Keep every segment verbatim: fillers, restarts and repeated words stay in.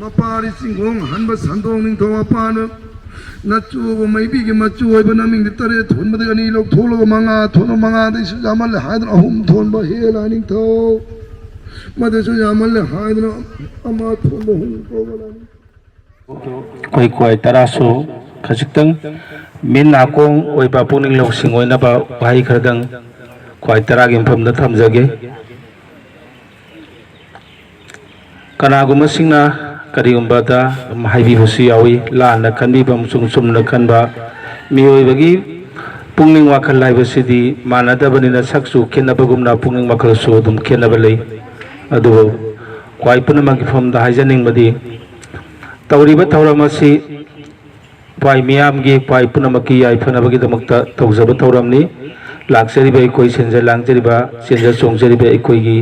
ꯃꯄꯥꯔꯤ ꯆꯤꯡꯈꯣꯡ ꯍꯟꯕ ꯁꯟꯗꯣꯡ ꯅꯤꯡꯊꯧ ꯃꯄꯥꯅ ꯅꯆꯨꯕ ꯃꯩꯕꯤꯒꯤ ꯃꯆꯨ ꯑꯣꯏꯕ ꯅꯃꯤꯡꯗꯤ ꯇꯔꯦꯠ ꯊꯣꯟꯕꯗꯒꯤ ꯑꯅꯤ ꯂꯧꯊꯣꯛꯂꯒ ꯃꯉꯥ ꯊꯣꯟꯕ, ꯃꯉꯥꯗꯩꯁꯨ ꯌꯥꯝꯃꯜꯂꯦ ꯍꯥꯏꯗꯨꯅ ꯑꯍꯨꯝ ꯊꯣꯟꯕ ꯍꯦ ꯂꯥꯏꯅꯤꯡꯊꯧ꯫ ꯃꯗꯨꯁꯨ ꯌꯥꯝꯃꯜꯂꯦ ꯍꯥꯏꯗꯨꯅ ꯑꯃ ꯊꯣꯟꯕ ꯍꯨꯝꯐꯨ ꯀꯧꯕ ꯂꯥꯏꯅꯤꯡꯊꯧ꯫ ꯑꯩꯈꯣꯏ ꯀ꯭ꯋꯥꯏ ꯇꯔꯥꯁꯨ ꯈꯖꯤꯛꯇꯪ ꯃꯤꯠ ꯅꯥꯀꯣꯡ ꯑꯣꯏꯕ ꯄꯨꯛꯅꯤꯡ ꯂꯧꯁꯤꯡ ꯑꯣꯏꯅꯕ ꯋꯥꯍꯩ ꯈꯔꯗꯪ ꯀ꯭ꯋꯥꯏ ꯇꯔꯥꯒꯤ ꯃꯐꯝꯗ ꯊꯝꯖꯒꯦ꯫ ꯀꯅꯥꯒꯨꯝꯕꯁꯤꯡꯅ ꯀꯔꯤꯒꯨꯝꯕꯗ ꯍꯥꯏꯕꯤꯕꯁꯨ ꯌꯥꯎꯏ, ꯂꯥꯟꯅ ꯈꯟꯕꯤꯕ ꯑꯃꯁꯨꯡ ꯆꯨꯝꯅ ꯈꯟꯕ꯫ ꯃꯤꯑꯣꯏꯕꯒꯤ ꯄꯨꯛꯅꯤꯡ ꯋꯥꯈꯜ ꯍꯥꯏꯕꯁꯤꯗꯤ ꯃꯥꯟꯅꯗꯕꯅꯤꯅ, ꯁꯛꯁꯨ ꯈꯦꯠꯅꯕꯒꯨꯝꯅ ꯄꯨꯛꯅꯤꯡ ꯋꯥꯈꯜꯁꯨ ꯑꯗꯨꯝ ꯈꯦꯠꯅꯕ ꯂꯩ꯫ ꯑꯗꯨꯕꯨ ꯈ꯭ꯋꯥꯏ ꯄꯨꯝꯅꯃꯛꯀꯤ ꯃꯐꯝꯗ ꯍꯥꯏꯖꯅꯤꯡꯕꯗꯤ, ꯇꯧꯔꯤꯕ ꯊꯧꯔꯝ ꯑꯁꯤ ꯈ꯭ꯋꯥꯏ ꯃꯤꯌꯥꯝꯒꯤ, ꯈ꯭ꯋꯥꯏ ꯄꯨꯝꯅꯃꯛꯀꯤ ꯌꯥꯏꯐꯅꯕꯒꯤꯗꯃꯛꯇ ꯇꯧꯖꯕ ꯊꯧꯔꯝꯅꯤ꯫ ꯂꯥꯛꯆꯔꯤꯕ ꯑꯩꯈꯣꯏ ꯁꯤꯟꯖ ꯂꯥꯡꯖꯔꯤꯕ, ꯆꯦꯟꯖ ꯆꯣꯡꯖꯔꯤꯕ ꯑꯩꯈꯣꯏꯒꯤ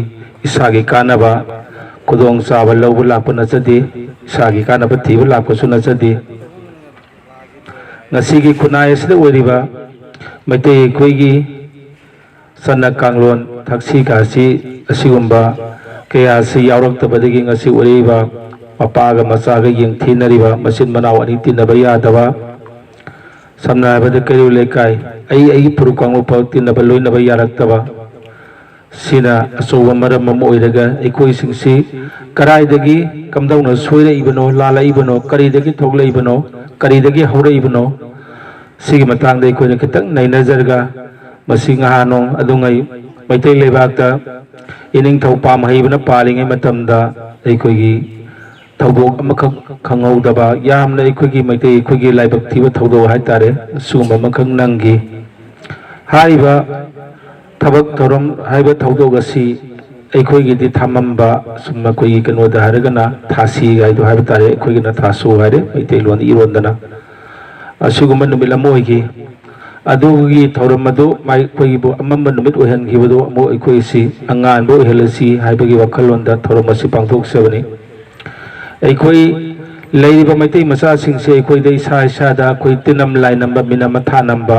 ꯏꯁꯥꯒꯤ ꯀꯥꯟꯅꯕ ꯈꯨꯗꯣꯡꯆꯥꯕ ꯂꯧꯕ ꯂꯥꯛꯄ ꯅꯠꯆꯗꯦ, ꯏꯁꯥꯒꯤ ꯀꯥꯟꯅꯕ ꯊꯤꯕ ꯂꯥꯛꯄꯁꯨ ꯅꯠꯆꯗꯦ꯫ ꯉꯁꯤꯒꯤ ꯈꯨꯟꯅꯥꯏ ꯑꯁꯤꯗ ꯑꯣꯏꯔꯤꯕ ꯃꯩꯇꯩ ꯑꯩꯈꯣꯏꯒꯤ ꯆꯠꯅ ꯀꯥꯡꯂꯣꯟ, ꯊꯛꯁꯤ ꯈꯥꯁꯤ ꯑꯁꯤꯒꯨꯝꯕ ꯀꯌꯥ ꯑꯁꯤ ꯌꯥꯎꯔꯛꯇꯕꯗꯒꯤ ꯉꯁꯤ ꯑꯣꯏꯔꯛꯏꯕ ꯃꯄꯥꯒ ꯃꯆꯥꯒ ꯌꯦꯡꯊꯤꯅꯔꯤꯕ, ꯃꯆꯤꯟ ꯃꯅꯥꯎ ꯑꯅꯤ ꯇꯤꯟꯅꯕ ꯌꯥꯗꯕ, ꯁꯝꯅ ꯍꯥꯏꯔꯕꯗ ꯀꯩꯔꯣꯜ ꯂꯩꯀꯥꯏ, ꯑꯩ ꯑꯩꯒꯤ ꯐꯨꯔꯨꯞ ꯀꯥꯡꯂꯨꯞ ꯐꯥꯎ ꯇꯤꯟꯅꯕ ꯂꯣꯏꯅꯕ ꯌꯥꯔꯛꯇꯕ, ꯁꯤꯅ ꯑꯆꯧꯕ ꯃꯔꯝ ꯑꯃ ꯑꯣꯏꯔꯒ ꯑꯩꯈꯣꯏꯁꯤꯡꯁꯤ ꯀꯗꯥꯏꯗꯒꯤ ꯀꯝꯗꯧꯅ ꯁꯣꯏꯔꯛꯏꯕꯅꯣ, ꯂꯥꯜꯂꯛꯏꯕꯅꯣ, ꯀꯔꯤꯗꯒꯤ ꯊꯣꯛꯂꯛꯏꯕꯅꯣ, ꯀꯔꯤꯗꯒꯤ ꯍꯧꯔꯛꯏꯕꯅꯣ, ꯁꯤꯒꯤ ꯃꯇꯥꯡꯗ ꯑꯩꯈꯣꯏꯅ ꯈꯤꯇꯪ ꯅꯩꯅꯖꯔꯒ, ꯃꯁꯤ ꯉꯍꯥ ꯅꯣꯡ ꯑꯗꯨꯉꯩ ꯃꯩꯇꯩ ꯂꯩꯕꯥꯛꯇ ꯏꯅꯤꯡꯊꯧ ꯄꯥꯝ ꯍꯩꯕꯅ ꯄꯥꯜꯂꯤꯉꯩ ꯃꯇꯝꯗ ꯑꯩꯈꯣꯏꯒꯤ ꯊꯧꯗꯣꯛ ꯑꯃꯈꯛ ꯈꯪꯍꯧꯗꯕ, ꯌꯥꯝꯅ ꯑꯩꯈꯣꯏꯒꯤ ꯃꯩꯇꯩ ꯑꯩꯈꯣꯏꯒꯤ ꯂꯥꯏꯕꯛ ꯊꯤꯕ ꯊꯧꯗꯣꯛ ꯍꯥꯏꯇꯥꯔꯦ꯫ ꯑꯁꯤꯒꯨꯝꯕ ꯑꯃꯈꯛ ꯅꯪꯈꯤ꯫ ꯍꯥꯏꯔꯤꯕ ꯊꯕꯛ ꯊꯧꯔꯝ ꯍꯥꯏꯕ ꯊꯧꯗꯣꯛ ꯑꯁꯤ ꯑꯩꯈꯣꯏꯒꯤꯗꯤ ꯊꯥꯃꯝꯕ, ꯁꯨꯝ ꯑꯩꯈꯣꯏꯒꯤ ꯀꯩꯅꯣꯗ ꯍꯥꯏꯔꯒꯅ ꯊꯥꯁꯤ ꯍꯥꯏꯗꯣ ꯍꯥꯏꯕ ꯇꯥꯔꯦ, ꯑꯩꯈꯣꯏꯒꯤꯅ ꯊꯥꯁꯨ ꯍꯥꯏꯔꯦ ꯃꯩꯇꯩꯂꯣꯟꯗ ꯏꯔꯣꯟꯗꯅ꯫ ꯑꯁꯤꯒꯨꯝꯕ ꯅꯨꯃꯤꯠ ꯑꯃ ꯑꯣꯏꯈꯤ꯫ ꯑꯗꯨꯒꯤ ꯊꯧꯔꯝ ꯑꯗꯨ ꯃꯥꯏ-, ꯑꯩꯈꯣꯏꯒꯤꯕꯨ ꯑꯃꯝꯕ ꯅꯨꯃꯤꯠ ꯑꯣꯏꯍꯟꯈꯤꯕꯗꯨ ꯑꯃꯨꯛ ꯑꯩꯈꯣꯏꯁꯤ ꯑꯉꯥꯟꯕ ꯑꯣꯏꯍꯜꯂꯁꯤ ꯍꯥꯏꯕꯒꯤ ꯋꯥꯈꯜꯂꯣꯟꯗ ꯊꯧꯔꯝ ꯑꯁꯤ ꯄꯥꯡꯊꯣꯛꯆꯕꯅꯤ꯫ ꯑꯩꯈꯣꯏ ꯂꯩꯔꯤꯕ ꯃꯩꯇꯩ ꯃꯆꯥꯁꯤꯡꯁꯦ ꯑꯩꯈꯣꯏꯗ ꯏꯁꯥ ꯏꯁꯥꯗ ꯑꯩꯈꯣꯏ ꯇꯤꯟꯅꯝ ꯂꯥꯏꯅꯝꯕ, ꯃꯤꯅꯝ ꯃꯊꯥ ꯅꯝꯕ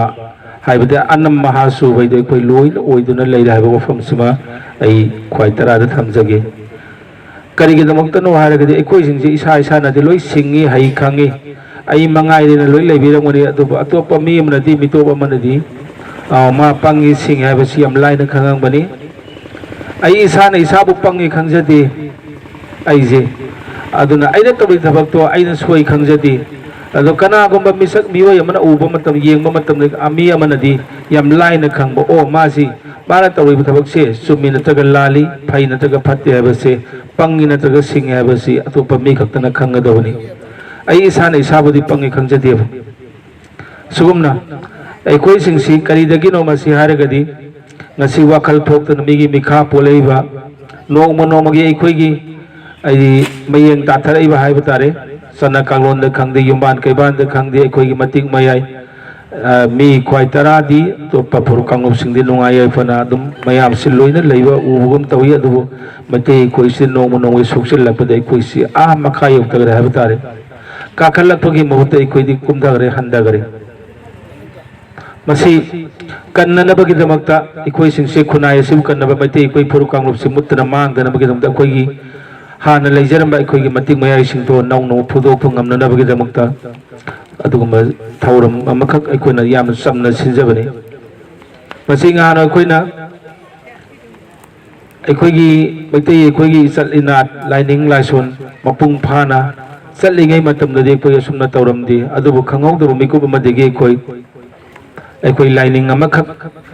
ꯍꯥꯏꯕꯗꯤ ꯑꯅꯝ ꯑꯍꯥ ꯆꯨꯕ ꯍꯥꯏꯗꯣ ꯑꯩꯈꯣꯏ ꯂꯣꯏꯅ ꯑꯣꯏꯗꯨꯅ ꯂꯩꯔꯦ ꯍꯥꯏꯕ ꯋꯥꯐꯝꯁꯤꯃ ꯑꯩ ꯈ꯭ꯋꯥꯏ ꯇꯔꯥꯗ ꯊꯝꯖꯒꯦ꯫ ꯀꯔꯤꯒꯤꯗꯃꯛꯇꯅꯣ ꯍꯥꯏꯔꯒꯗꯤ, ꯑꯩꯈꯣꯏꯁꯤꯡꯁꯦ ꯏꯁꯥ ꯏꯁꯥꯅꯗꯤ ꯂꯣꯏ ꯁꯤꯡꯉꯤ, ꯍꯩ, ꯈꯪꯉꯤ, ꯑꯩ ꯃꯉꯥꯏꯔꯦꯅ ꯂꯣꯏ ꯂꯩꯕꯤꯔꯝꯒꯅꯤ꯫ ꯑꯗꯨꯕꯨ ꯑꯇꯣꯞꯄ ꯃꯤ ꯑꯃꯅꯗꯤ, ꯃꯤꯇꯣꯞ ꯑꯃꯅꯗꯤ, ꯑ, "ꯃꯥ ꯄꯪꯉꯤ, ꯁꯤꯡꯉꯤ" ꯍꯥꯏꯕꯁꯤ ꯌꯥꯝ ꯂꯥꯏꯅ ꯈꯪꯉꯝꯒꯅꯤ꯫ ꯑꯩ ꯏꯁꯥꯅ ꯏꯁꯥꯕꯨ ꯄꯪꯉꯤ ꯈꯪꯖꯗꯦ ꯑꯩꯁꯦ꯫ ꯑꯗꯨꯅ ꯑꯩꯅ ꯇꯧꯔꯤ ꯊꯕꯛꯇꯣ ꯑꯩꯅ ꯁꯣꯏ ꯈꯪꯖꯗꯦ꯫ ꯑꯗꯣ ꯀꯅꯥꯒꯨꯝꯕ ꯃꯤꯁꯛ, ꯃꯤꯑꯣꯏ ꯑꯃꯅ ꯎꯕ ꯃꯇꯝ, ꯌꯦꯡꯕ ꯃꯇꯝꯗ, ꯑ, ꯃꯤ ꯑꯃꯅꯗꯤ ꯌꯥꯝ ꯂꯥꯏꯅ ꯈꯪꯕ, "ꯑꯣ, ꯃꯥꯁꯤ, ꯃꯥꯅ ꯇꯧꯔꯤꯕ ꯊꯕꯛꯁꯦ ꯆꯨꯝꯃꯤ ꯅꯠꯇ꯭ꯔꯒ ꯂꯥꯜꯂꯤ, ꯐꯩ ꯅꯠꯇ꯭ꯔꯒ ꯐꯠꯇꯦ ꯍꯥꯏꯕꯁꯦ, ꯄꯪꯉꯤ ꯅꯠꯇ꯭ꯔꯒ ꯁꯤꯡꯉꯤ ꯍꯥꯏꯕꯁꯤ ꯑꯇꯣꯞꯄ ꯃꯤ ꯈꯛꯇꯅ ꯈꯪꯒꯗꯕꯅꯤ꯫ ꯑꯩ ꯏꯁꯥꯅ ꯏꯁꯥꯕꯨꯗꯤ ꯄꯪꯉꯤ ꯈꯪꯖꯗꯦꯕ"꯫ ꯁꯤꯒꯨꯝꯅ ꯑꯩꯈꯣꯏꯁꯤꯡꯁꯤ ꯀꯔꯤꯗꯒꯤꯅꯣ ꯃꯁꯤ ꯍꯥꯏꯔꯒꯗꯤ, ꯉꯁꯤ ꯋꯥꯈꯜ ꯊꯣꯛꯇꯅ ꯃꯤꯒꯤ ꯃꯤꯈꯥ ꯄꯣꯜꯂꯛꯏꯕ, ꯅꯣꯡꯃ ꯅꯣꯡꯃꯒꯤ ꯑꯩꯈꯣꯏꯒꯤ, ꯍꯥꯏꯗꯤ, ꯃꯌꯦꯡ ꯇꯥꯊꯔꯛꯏꯕ ꯍꯥꯏꯕ ꯇꯥꯔꯦ꯫ ꯆꯠꯅ ꯀꯥꯡꯂꯣꯟꯗ ꯈꯪꯗꯦ, ꯌꯨꯝꯕꯥꯟ ꯀꯩꯕꯥꯟꯗ ꯈꯪꯗꯦ, ꯑꯩꯈꯣꯏꯒꯤ ꯃꯇꯤꯛ ꯃꯌꯥꯏ, ꯑ, ꯃꯤ ꯈ꯭ꯋꯥꯏ ꯇꯔꯥꯗꯤ ꯑꯇꯣꯞꯄ ꯐꯨꯔꯨꯞ ꯀꯥꯡꯂꯨꯞꯁꯤꯡꯗꯤ ꯅꯨꯡꯉꯥꯏ ꯌꯥꯏꯐꯅ ꯑꯗꯨꯝ ꯃꯌꯥꯝꯁꯤ ꯂꯣꯏꯅ ꯂꯩꯕ ꯎꯕꯒꯨꯝ ꯇꯧꯏ꯫ ꯑꯗꯨꯕꯨ ꯃꯩꯇꯩ ꯑꯩꯈꯣꯏꯁꯤ ꯅꯣꯡꯃ ꯅꯣꯡꯃꯒꯤ ꯁꯣꯛꯆꯤꯜꯂꯛꯄꯗ ꯑꯩꯈꯣꯏꯁꯤ ꯑꯥ ꯃꯈꯥ ꯌꯧꯊꯈ꯭ꯔꯦ ꯍꯥꯏꯕ ꯇꯥꯔꯦ꯫ ꯀꯥꯈꯠꯂꯛꯄꯒꯤ ꯃꯍꯨꯠꯇ ꯑꯩꯈꯣꯏꯗꯤ ꯀꯨꯝꯊꯈ꯭ꯔꯦ, ꯍꯟꯊꯈ꯭ꯔꯦ꯫ ꯃꯁꯤ ꯀꯟꯅꯅꯕꯒꯤꯗꯃꯛꯇ, ꯑꯩꯈꯣꯏꯁꯤꯡꯁꯦ, ꯈꯨꯟꯅꯥꯏ ꯑꯁꯤꯕꯨ ꯀꯟꯅꯕ, ꯃꯩꯇꯩ ꯑꯩꯈꯣꯏ ꯐꯨꯔꯨꯞ ꯀꯥꯡꯂꯨꯞꯁꯤ ꯃꯨꯠꯇꯅ ꯃꯥꯡꯗꯅꯕꯒꯤꯗꯃꯛꯇ, ꯑꯩꯈꯣꯏꯒꯤ ꯍꯥꯟꯅ ꯂꯩꯖꯔꯝꯕ ꯑꯩꯈꯣꯏꯒꯤ ꯃꯇꯤꯛ ꯃꯌꯥꯏꯁꯤꯡꯗꯣ ꯅꯧꯅ ꯐꯨꯗꯣꯛꯄ ꯉꯝꯅꯅꯕꯒꯤꯗꯃꯛꯇ, ꯑꯗꯨꯒꯨꯝꯕ ꯊꯧꯔꯝ ꯑꯃꯈꯛ ꯑꯩꯈꯣꯏꯅ ꯌꯥꯝꯅ ꯆꯝꯅ ꯁꯤꯟꯖꯕꯅꯤ꯫ ꯃꯁꯤ ꯉꯍꯥꯟ ꯑꯩꯈꯣꯏꯅ ꯑꯩꯈꯣꯏꯒꯤ ꯃꯩꯇꯩ ꯑꯩꯈꯣꯏꯒꯤ ꯏꯆꯠ ꯏꯅꯥꯠ, ꯂꯥꯏꯅꯤꯡ ꯂꯥꯏꯁꯣꯟ ꯃꯄꯨꯡ ꯐꯥꯅ ꯆꯠꯂꯤꯉꯩ ꯃꯇꯝꯗꯗꯤ ꯑꯩꯈꯣꯏ ꯑꯁꯨꯝꯅ ꯇꯧꯔꯝꯗꯦ꯫ ꯑꯗꯨꯕꯨ ꯈꯪꯍꯧꯗꯕ ꯃꯤꯀꯨꯞ ꯑꯃꯗꯒꯤ ꯑꯩꯈꯣꯏ, ꯑꯩꯈꯣꯏ ꯂꯥꯏꯅꯤꯡ ꯑꯃꯈꯛ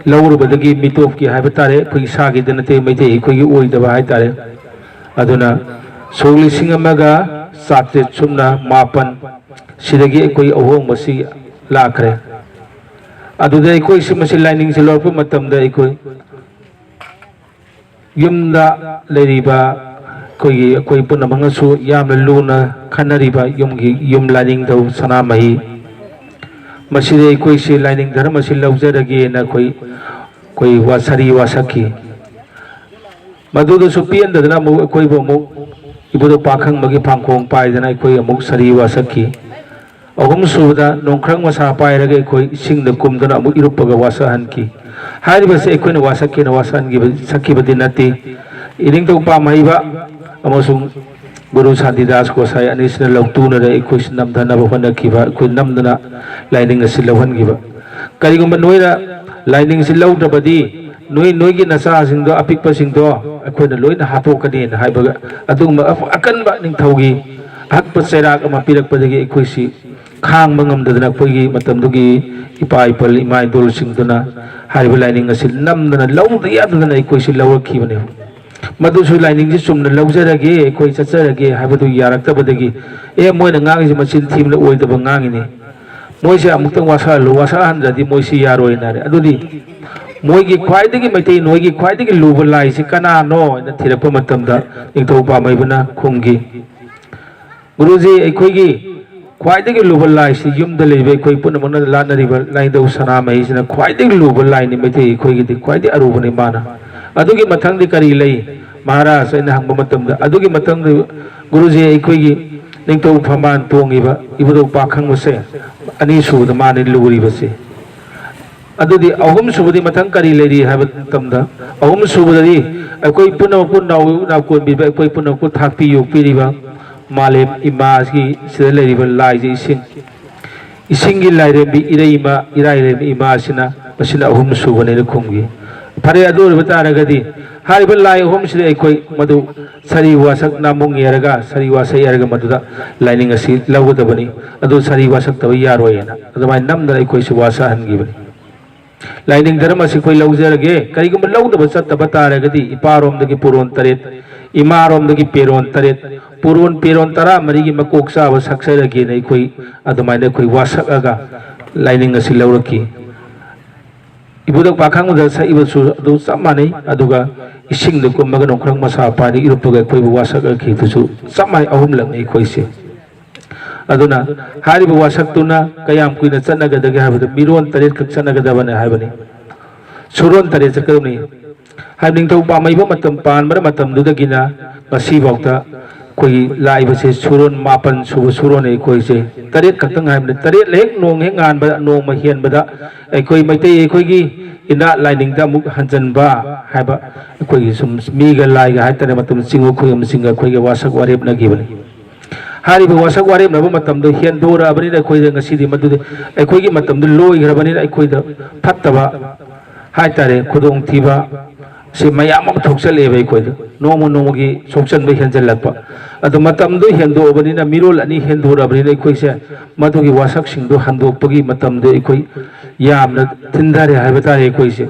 ꯂꯧꯔꯨꯕꯗꯒꯤ, ꯃꯤꯇꯣꯞꯀꯤ ꯍꯥꯏꯕ ꯇꯥꯔꯦ, ꯑꯩꯈꯣꯏ ꯏꯁꯥꯒꯤꯗ ꯅꯠꯇꯦ, ꯃꯩꯇꯩ ꯑꯩꯈꯣꯏꯒꯤ ꯑꯣꯏꯗꯕ ꯍꯥꯏ ꯇꯥꯔꯦ꯫ ꯑꯗꯨꯅ ꯁꯣꯛ ꯂꯤꯁꯤꯡ ꯑꯃꯒ ꯆꯥꯇ꯭ꯔꯦꯠ ꯁꯨꯞꯅ ꯃꯥꯄꯟ ꯁꯤꯗꯒꯤ ꯑꯩꯈꯣꯏ ꯑꯍꯣꯡꯕꯁꯤ ꯂꯥꯛꯈ꯭ꯔꯦ꯫ ꯑꯗꯨꯗ ꯑꯩꯈꯣꯏꯁꯤ ꯃꯁꯤ ꯂꯥꯏꯅꯤꯡꯁꯤ ꯂꯧꯔꯛꯄ ꯃꯇꯝꯗ ꯑꯩꯈꯣꯏ ꯌꯨꯝꯗ ꯂꯩꯔꯤꯕ ꯑꯩꯈꯣꯏꯒꯤ, ꯑꯩꯈꯣꯏ ꯄꯨꯝꯅꯃꯛꯅꯁꯨ ꯌꯥꯝꯅ ꯂꯨꯅ ꯈꯟꯅꯔꯤꯕ ꯌꯨꯝꯒꯤ, ꯌꯨꯝ ꯂꯥꯏꯅꯤꯡꯊꯧ ꯁꯅꯥꯃꯍꯤ, ꯃꯁꯤꯗ ꯑꯩꯈꯣꯏꯁꯤ ꯂꯥꯏꯅꯤꯡ ꯙꯔꯃ ꯑꯁꯤ ꯂꯧꯖꯔꯒꯦꯅ ꯑꯩꯈꯣꯏ, ꯑꯩꯈꯣꯏ ꯋꯥ-, ꯁꯥꯔꯤ ꯋꯥꯁꯛꯈꯤ꯫ ꯃꯗꯨꯗꯁꯨ ꯄꯦꯟꯗꯗꯅ ꯑꯃꯨꯛ ꯑꯩꯈꯣꯏꯕꯨ ꯑꯃꯨꯛ ꯏꯕꯨꯙꯧ ꯄꯥꯈꯪꯕꯒꯤ ꯐꯥꯡꯈꯣꯡ ꯄꯥꯏꯗꯅ ꯑꯩꯈꯣꯏ ꯑꯃꯨꯛ ꯁꯥꯔꯤ ꯋꯥꯁꯛꯈꯤ꯫ ꯑꯍꯨꯝꯁꯨꯕꯗ ꯅꯣꯡꯈ꯭ꯔꯪ ꯃꯁꯥ ꯄꯥꯏꯔꯒ ꯑꯩꯈꯣꯏ ꯏꯁꯤꯡꯗ ꯀꯨꯝꯗꯨꯅ ꯑꯃꯨꯛ ꯏꯔꯨꯞꯄꯒ ꯋꯥꯁꯛꯍꯟꯈꯤ꯫ ꯍꯥꯏꯔꯤꯕꯁꯤ ꯑꯩꯈꯣꯏꯅ ꯋꯥꯁꯛꯀꯦꯅ ꯋꯥꯁꯛꯍꯟꯈꯤꯕ, ꯁꯛꯈꯤꯕꯗꯤ ꯅꯠꯇꯦ꯫ ꯏꯅꯤꯡꯊꯧ ꯄꯥꯝꯍꯩꯕ ꯑꯃꯁꯨꯡ ꯒꯨꯔꯨ ꯁꯥꯟꯇꯤꯗꯥꯁ ꯒꯣꯁꯥꯏ ꯑꯅꯤꯁꯤꯅ ꯂꯧꯇꯨꯅꯔꯦ ꯑꯩꯈꯣꯏꯁꯤ ꯅꯝꯊꯅꯕ ꯍꯣꯠꯅꯈꯤꯕ, ꯑꯩꯈꯣꯏ ꯅꯝꯗꯅ ꯂꯥꯏꯅꯤꯡ ꯑꯁꯤ ꯂꯧꯍꯟꯈꯤꯕ꯫ ꯀꯔꯤꯒꯨꯝꯕ ꯅꯣꯏꯅ ꯂꯥꯏꯅꯤꯡ ꯑꯁꯤ ꯂꯧꯗ꯭ꯔꯕꯗꯤ ꯅꯣꯏ, ꯅꯣꯏꯒꯤ ꯅꯆꯥꯁꯤꯡꯗꯣ, ꯑꯄꯤꯛꯄꯁꯤꯡꯗꯣ ꯑꯩꯈꯣꯏꯅ ꯂꯣꯏꯅ ꯍꯥꯠꯇꯣꯛꯀꯅꯤꯅ ꯍꯥꯏꯕꯒ ꯑꯗꯨꯒꯨꯝꯕ ꯑꯀꯟꯕ ꯅꯤꯡꯊꯧꯒꯤ ꯑꯍꯛꯄ ꯆꯩꯔꯥꯛ ꯑꯃ ꯄꯤꯔꯛꯄꯗꯒꯤ ꯑꯩꯈꯣꯏꯁꯤ ꯈꯥꯡꯕ ꯉꯝꯗꯗꯅ ꯑꯩꯈꯣꯏꯒꯤ ꯃꯇꯝꯗꯨꯒꯤ ꯏꯄꯥ ꯏꯄꯜ ꯏꯃꯥ ꯏꯗꯣꯜꯁꯤꯡꯗꯨꯅ ꯍꯥꯏꯔꯤꯕ ꯂꯥꯏꯅꯤꯡ ꯑꯁꯤ ꯅꯝꯗꯅ ꯂꯧꯗ ꯌꯥꯗꯗꯅ ꯑꯩꯈꯣꯏꯁꯤ ꯂꯧꯔꯛꯈꯤꯕꯅꯦꯕ꯫ ꯃꯗꯨꯁꯨ ꯂꯥꯏꯅꯤꯡꯁꯤ ꯆꯨꯝꯅ ꯂꯧꯖꯔꯒꯦ, ꯑꯩꯈꯣꯏ ꯆꯠꯆꯔꯒꯦ ꯍꯥꯏꯕꯗꯨ ꯌꯥꯔꯛꯇꯕꯗꯒꯤ, ꯑꯦ, ꯃꯣꯏꯅ ꯉꯥꯡꯉꯤꯁꯤ ꯃꯆꯤꯟ ꯊꯤꯕꯅ ꯑꯣꯏꯗꯕ ꯉꯥꯡꯉꯤꯅꯤ, ꯃꯣꯏꯁꯦ ꯑꯃꯨꯛꯇꯪ ꯋꯥꯁꯛꯍꯜꯂꯨ, ꯋꯥꯁꯛꯍꯟꯗ꯭ꯔꯗꯤ ꯃꯣꯏꯁꯤ ꯌꯥꯔꯣꯏꯅ ꯍꯥꯏꯔꯦ꯫ ꯑꯗꯨꯗꯤ ꯃꯣꯏꯒꯤ ꯈ꯭ꯋꯥꯏꯗꯒꯤ, ꯃꯩꯇꯩ ꯅꯣꯏꯒꯤ ꯈ꯭ꯋꯥꯏꯗꯒꯤ ꯂꯨꯕ ꯂꯥꯏꯁꯤ ꯀꯅꯥꯅꯣ ꯍꯥꯏꯅ ꯊꯤꯔꯛꯄ ꯃꯇꯝꯗ ꯅꯤꯡꯊꯧ ꯄꯥꯝꯍꯩꯕꯅ ꯈꯨꯝꯈꯤ, "ꯒꯨꯔꯨꯖꯤ, ꯑꯩꯈꯣꯏꯒꯤ ꯈ꯭ꯋꯥꯏꯗꯒꯤ ꯂꯨꯕ ꯂꯥꯏꯁꯤ ꯌꯨꯝꯗ ꯂꯩꯕ ꯑꯩꯈꯣꯏ ꯄꯨꯝꯅꯃꯛꯅ ꯂꯥꯠꯅꯔꯤꯕ ꯂꯥꯏꯅꯤꯡꯊꯧ ꯁꯅꯥꯃꯍꯤꯁꯤꯅ ꯈ꯭ꯋꯥꯏꯗꯒꯤ ꯂꯨꯕ ꯂꯥꯏꯅꯤ, ꯃꯩꯇꯩ ꯑꯩꯈꯣꯏꯒꯤꯗꯤ ꯈ꯭ꯋꯥꯏꯗꯒꯤ ꯑꯔꯨꯕꯅꯤ ꯃꯥꯅ꯫ ꯑꯗꯨꯒꯤ ꯃꯊꯪꯗꯤ ꯀꯔꯤ ꯂꯩ ꯃꯍꯥꯔꯥꯖ?" ꯑꯩꯅ ꯍꯪꯕ ꯃꯇꯝꯗ, ꯑꯗꯨꯒꯤ ꯃꯊꯪꯗ, "ꯒꯨꯔꯨꯖꯤ, ꯑꯩꯈꯣꯏꯒꯤ ꯅꯤꯡꯊꯧ ꯐꯝꯕꯥꯜ ꯇꯣꯡꯉꯤꯕ ꯏꯕꯨꯙꯧ ꯄꯥꯈꯪꯕꯁꯦ ꯑꯅꯤꯁꯨꯕꯗ ꯃꯥꯅꯤ ꯂꯨꯔꯤꯕꯁꯦ꯫ ꯑꯗꯨꯗꯤ ꯑꯍꯨꯝꯁꯨꯕꯗꯤ ꯃꯊꯪ ꯀꯔꯤ ꯂꯩꯔꯤ?" ꯍꯥꯏꯕ ꯃꯇꯝꯗ, ꯑꯍꯨꯝꯁꯨꯕꯗꯗꯤ ꯑꯩꯈꯣꯏ ꯄꯨꯝꯅꯃꯛꯄꯨ ꯅꯥꯎ-, ꯅꯥꯎꯀꯣꯟꯕꯤꯕ, ꯑꯩꯈꯣꯏ ꯄꯨꯝꯅꯃꯛꯄꯨ ꯊꯥꯛꯄꯤ ꯌꯣꯛꯄꯤꯔꯤꯕ ꯃꯥꯂꯦꯝ ꯏꯃꯥꯒꯤ ꯁꯤꯗ ꯂꯩꯔꯤꯕ ꯂꯥꯏꯁꯦ ꯏꯁꯤꯡ, ꯏꯁꯤꯡꯒꯤ ꯂꯥꯏꯔꯦꯝꯕꯤ ꯏꯔꯩꯃ, ꯏꯔꯥꯏꯔꯦꯝꯕꯤ ꯏꯃꯥꯁꯤꯅ, ꯃꯁꯤꯅ ꯑꯍꯨꯝ ꯁꯨꯕꯅꯦꯅ ꯈꯨꯝꯈꯤ꯫ ꯐꯔꯦ, ꯑꯗꯨ ꯑꯣꯏꯕ ꯇꯥꯔꯒꯗꯤ ꯍꯥꯏꯔꯤꯕ ꯂꯥꯏ ꯑꯍꯨꯝꯁꯤꯗ ꯑꯩꯈꯣꯏ ꯃꯗꯨ ꯁꯥꯔꯤ ꯋꯥꯁꯛ ꯅꯥꯃꯨꯡ ꯌꯦꯔꯒ, ꯁꯥꯔꯤ ꯋꯥꯁꯛ ꯌꯦꯔꯒ ꯃꯗꯨꯗ ꯂꯥꯏꯅꯤꯡ ꯑꯁꯤ ꯂꯧꯒꯗꯕꯅꯤ, ꯑꯗꯨ ꯁꯥꯔꯤ ꯋꯥꯁꯛꯇꯕ ꯌꯥꯔꯣꯏꯅ ꯑꯗꯨꯃꯥꯏꯅ ꯅꯝꯗꯅ ꯑꯩꯈꯣꯏꯁꯤ ꯋꯥꯁꯛꯍꯟꯈꯤꯕꯅꯤ꯫ ꯂꯥꯏꯅꯤꯡ ꯙꯔꯃ ꯑꯁꯤ ꯑꯩꯈꯣꯏ ꯂꯧꯖꯔꯒꯦ꯫ ꯀꯔꯤꯒꯨꯝꯕ ꯂꯧꯗꯕ ꯆꯠꯇꯕ ꯇꯥꯔꯒꯗꯤ ꯏꯄꯥꯔꯣꯝꯗꯒꯤ ꯄꯨꯔꯣꯟ ꯇꯔꯦꯠ, ꯏꯃꯥꯔꯣꯝꯗꯒꯤ ꯄꯦꯔꯣꯟ ꯇꯔꯦꯠ, ꯄꯨꯔꯣꯟ ꯄꯦꯔꯣꯟ ꯇꯔꯥꯃꯔꯤꯒꯤ ꯃꯀꯣꯛ ꯆꯥꯕ ꯁꯛꯆꯔꯒꯦꯅ ꯑꯩꯈꯣꯏ ꯑꯗꯨꯃꯥꯏꯅ ꯑꯩꯈꯣꯏ ꯋꯥꯁꯛꯑꯒ ꯂꯥꯏꯅꯤꯡ ꯑꯁꯤ ꯂꯧꯔꯛꯈꯤ꯫ ꯏꯕꯨꯙꯧ ꯄꯥꯈꯪꯕꯗ ꯁꯛꯏꯕꯁꯨ ꯑꯗꯨ ꯆꯞ ꯃꯥꯟꯅꯩ꯫ ꯑꯗꯨꯒ ꯏꯁꯤꯡꯗ ꯀꯨꯝꯃꯒ ꯅꯣꯡꯈ꯭ꯔꯪ ꯃꯁꯥ ꯄꯥꯏꯅ ꯏꯔꯨꯞꯄꯒ ꯑꯩꯈꯣꯏꯕꯨ ꯋꯥꯁꯛꯂꯛꯈꯤꯕꯗꯨꯁꯨ ꯆꯞ ꯃꯥꯟꯅꯩ, ꯑꯍꯨꯝꯂꯛꯅꯤ ꯑꯩꯈꯣꯏꯁꯦ꯫ ꯑꯗꯨꯅ ꯍꯥꯏꯔꯤꯕ ꯋꯥꯁꯛꯇꯨꯅ ꯀꯌꯥꯝ ꯀꯨꯏꯅ ꯆꯠꯅꯒꯗꯒꯦ ꯍꯥꯏꯕꯗ ꯃꯤꯔꯣꯟ ꯇꯔꯦꯠꯈꯛ ꯆꯠꯅꯒꯗꯕꯅꯦ ꯍꯥꯏꯕꯅꯤ꯫ ꯁꯨꯔꯣꯟ ꯇꯔꯦꯠ ꯆꯠꯀꯗꯕꯅꯤ꯫ ꯍꯥꯏꯕ ꯅꯤꯡꯊꯧ ꯄꯥꯝꯃꯩꯕ ꯃꯇꯝ ꯄꯥꯟꯕ ꯃꯇꯝꯗꯨꯗꯒꯤꯅ ꯉꯁꯤꯐꯥꯎꯗ ꯑꯩꯈꯣꯏꯒꯤ ꯂꯥꯛꯏꯕꯁꯦ ꯁꯨꯔꯣꯟ ꯃꯥꯄꯟ ꯁꯨꯕ ꯁꯨꯔꯣꯟꯅꯤ ꯑꯩꯈꯣꯏꯁꯦ꯫ ꯇꯔꯦꯠ ꯈꯛꯇꯪ ꯍꯥꯏꯕꯅꯤ꯫ ꯇꯔꯦꯠ ꯍꯦꯛ ꯅꯣꯡ ꯍꯦꯛ ꯉꯥꯟꯕ, ꯅꯣꯡꯃ ꯍꯦꯟꯕꯗ ꯑꯩꯈꯣꯏ ꯃꯩꯇꯩ ꯑꯩꯈꯣꯏꯒꯤ ꯏꯅꯥꯠ ꯂꯥꯏꯅꯤꯡꯗ ꯑꯃꯨꯛ ꯍꯟꯖꯤꯟꯕ ꯍꯥꯏꯕ, ꯑꯩꯈꯣꯏꯒꯤ ꯁꯨꯝ ꯃꯤꯒ ꯂꯥꯏꯒ ꯍꯥꯏꯇꯥꯔꯦ, ꯃꯇꯝ ꯆꯤꯡꯉꯨ ꯈꯣꯏꯔꯨꯝꯁꯤꯡꯒ ꯑꯩꯈꯣꯏꯒꯤ ꯋꯥꯁꯛ ꯋꯥꯔꯦꯞꯅꯈꯤꯕꯅꯤ꯫ ꯍꯥꯏꯔꯤꯕ ꯋꯥꯁꯛ ꯋꯥꯔꯦꯞꯅꯕ ꯃꯇꯝꯗ ꯍꯦꯟꯗꯣꯔꯛꯑꯕꯅꯤꯅ ꯑꯩꯈꯣꯏꯗ ꯉꯁꯤꯗꯤ ꯃꯗꯨꯗꯤ ꯑꯩꯈꯣꯏꯒꯤ ꯃꯇꯝꯗꯨ ꯂꯣꯏꯈ꯭ꯔꯕꯅꯤꯅ ꯑꯩꯈꯣꯏꯗ ꯐꯠꯇꯕ ꯍꯥꯏꯇꯥꯔꯦ, ꯈꯨꯗꯣꯡꯊꯤꯕ ꯁꯤ ꯃꯌꯥꯝ ꯑꯃ ꯊꯣꯛꯆꯜꯂꯛꯑꯦꯕ ꯑꯩꯈꯣꯏꯗ꯫ ꯅꯣꯡꯃ ꯅꯣꯡꯃꯒꯤ ꯁꯣꯛꯆꯟꯕ ꯍꯦꯟꯖꯜꯂꯛꯄ꯫ ꯑꯗꯣ ꯃꯇꯝꯗꯣ ꯍꯦꯟꯗꯣꯛꯑꯕꯅꯤꯅ, ꯃꯤꯔꯣꯜ ꯑꯅꯤ ꯍꯦꯟꯗꯣꯔꯛꯑꯕꯅꯤꯅ ꯑꯩꯈꯣꯏꯁꯦ ꯃꯗꯨꯒꯤ ꯋꯥꯁꯛꯁꯤꯡꯗꯣ ꯍꯟꯗꯣꯛꯄꯒꯤ ꯃꯇꯝꯗꯣ ꯑꯩꯈꯣꯏ ꯌꯥꯝꯅ ꯊꯤꯟꯊꯔꯦ ꯍꯥꯏꯕ ꯇꯥꯔꯦ ꯑꯩꯈꯣꯏꯁꯦ꯫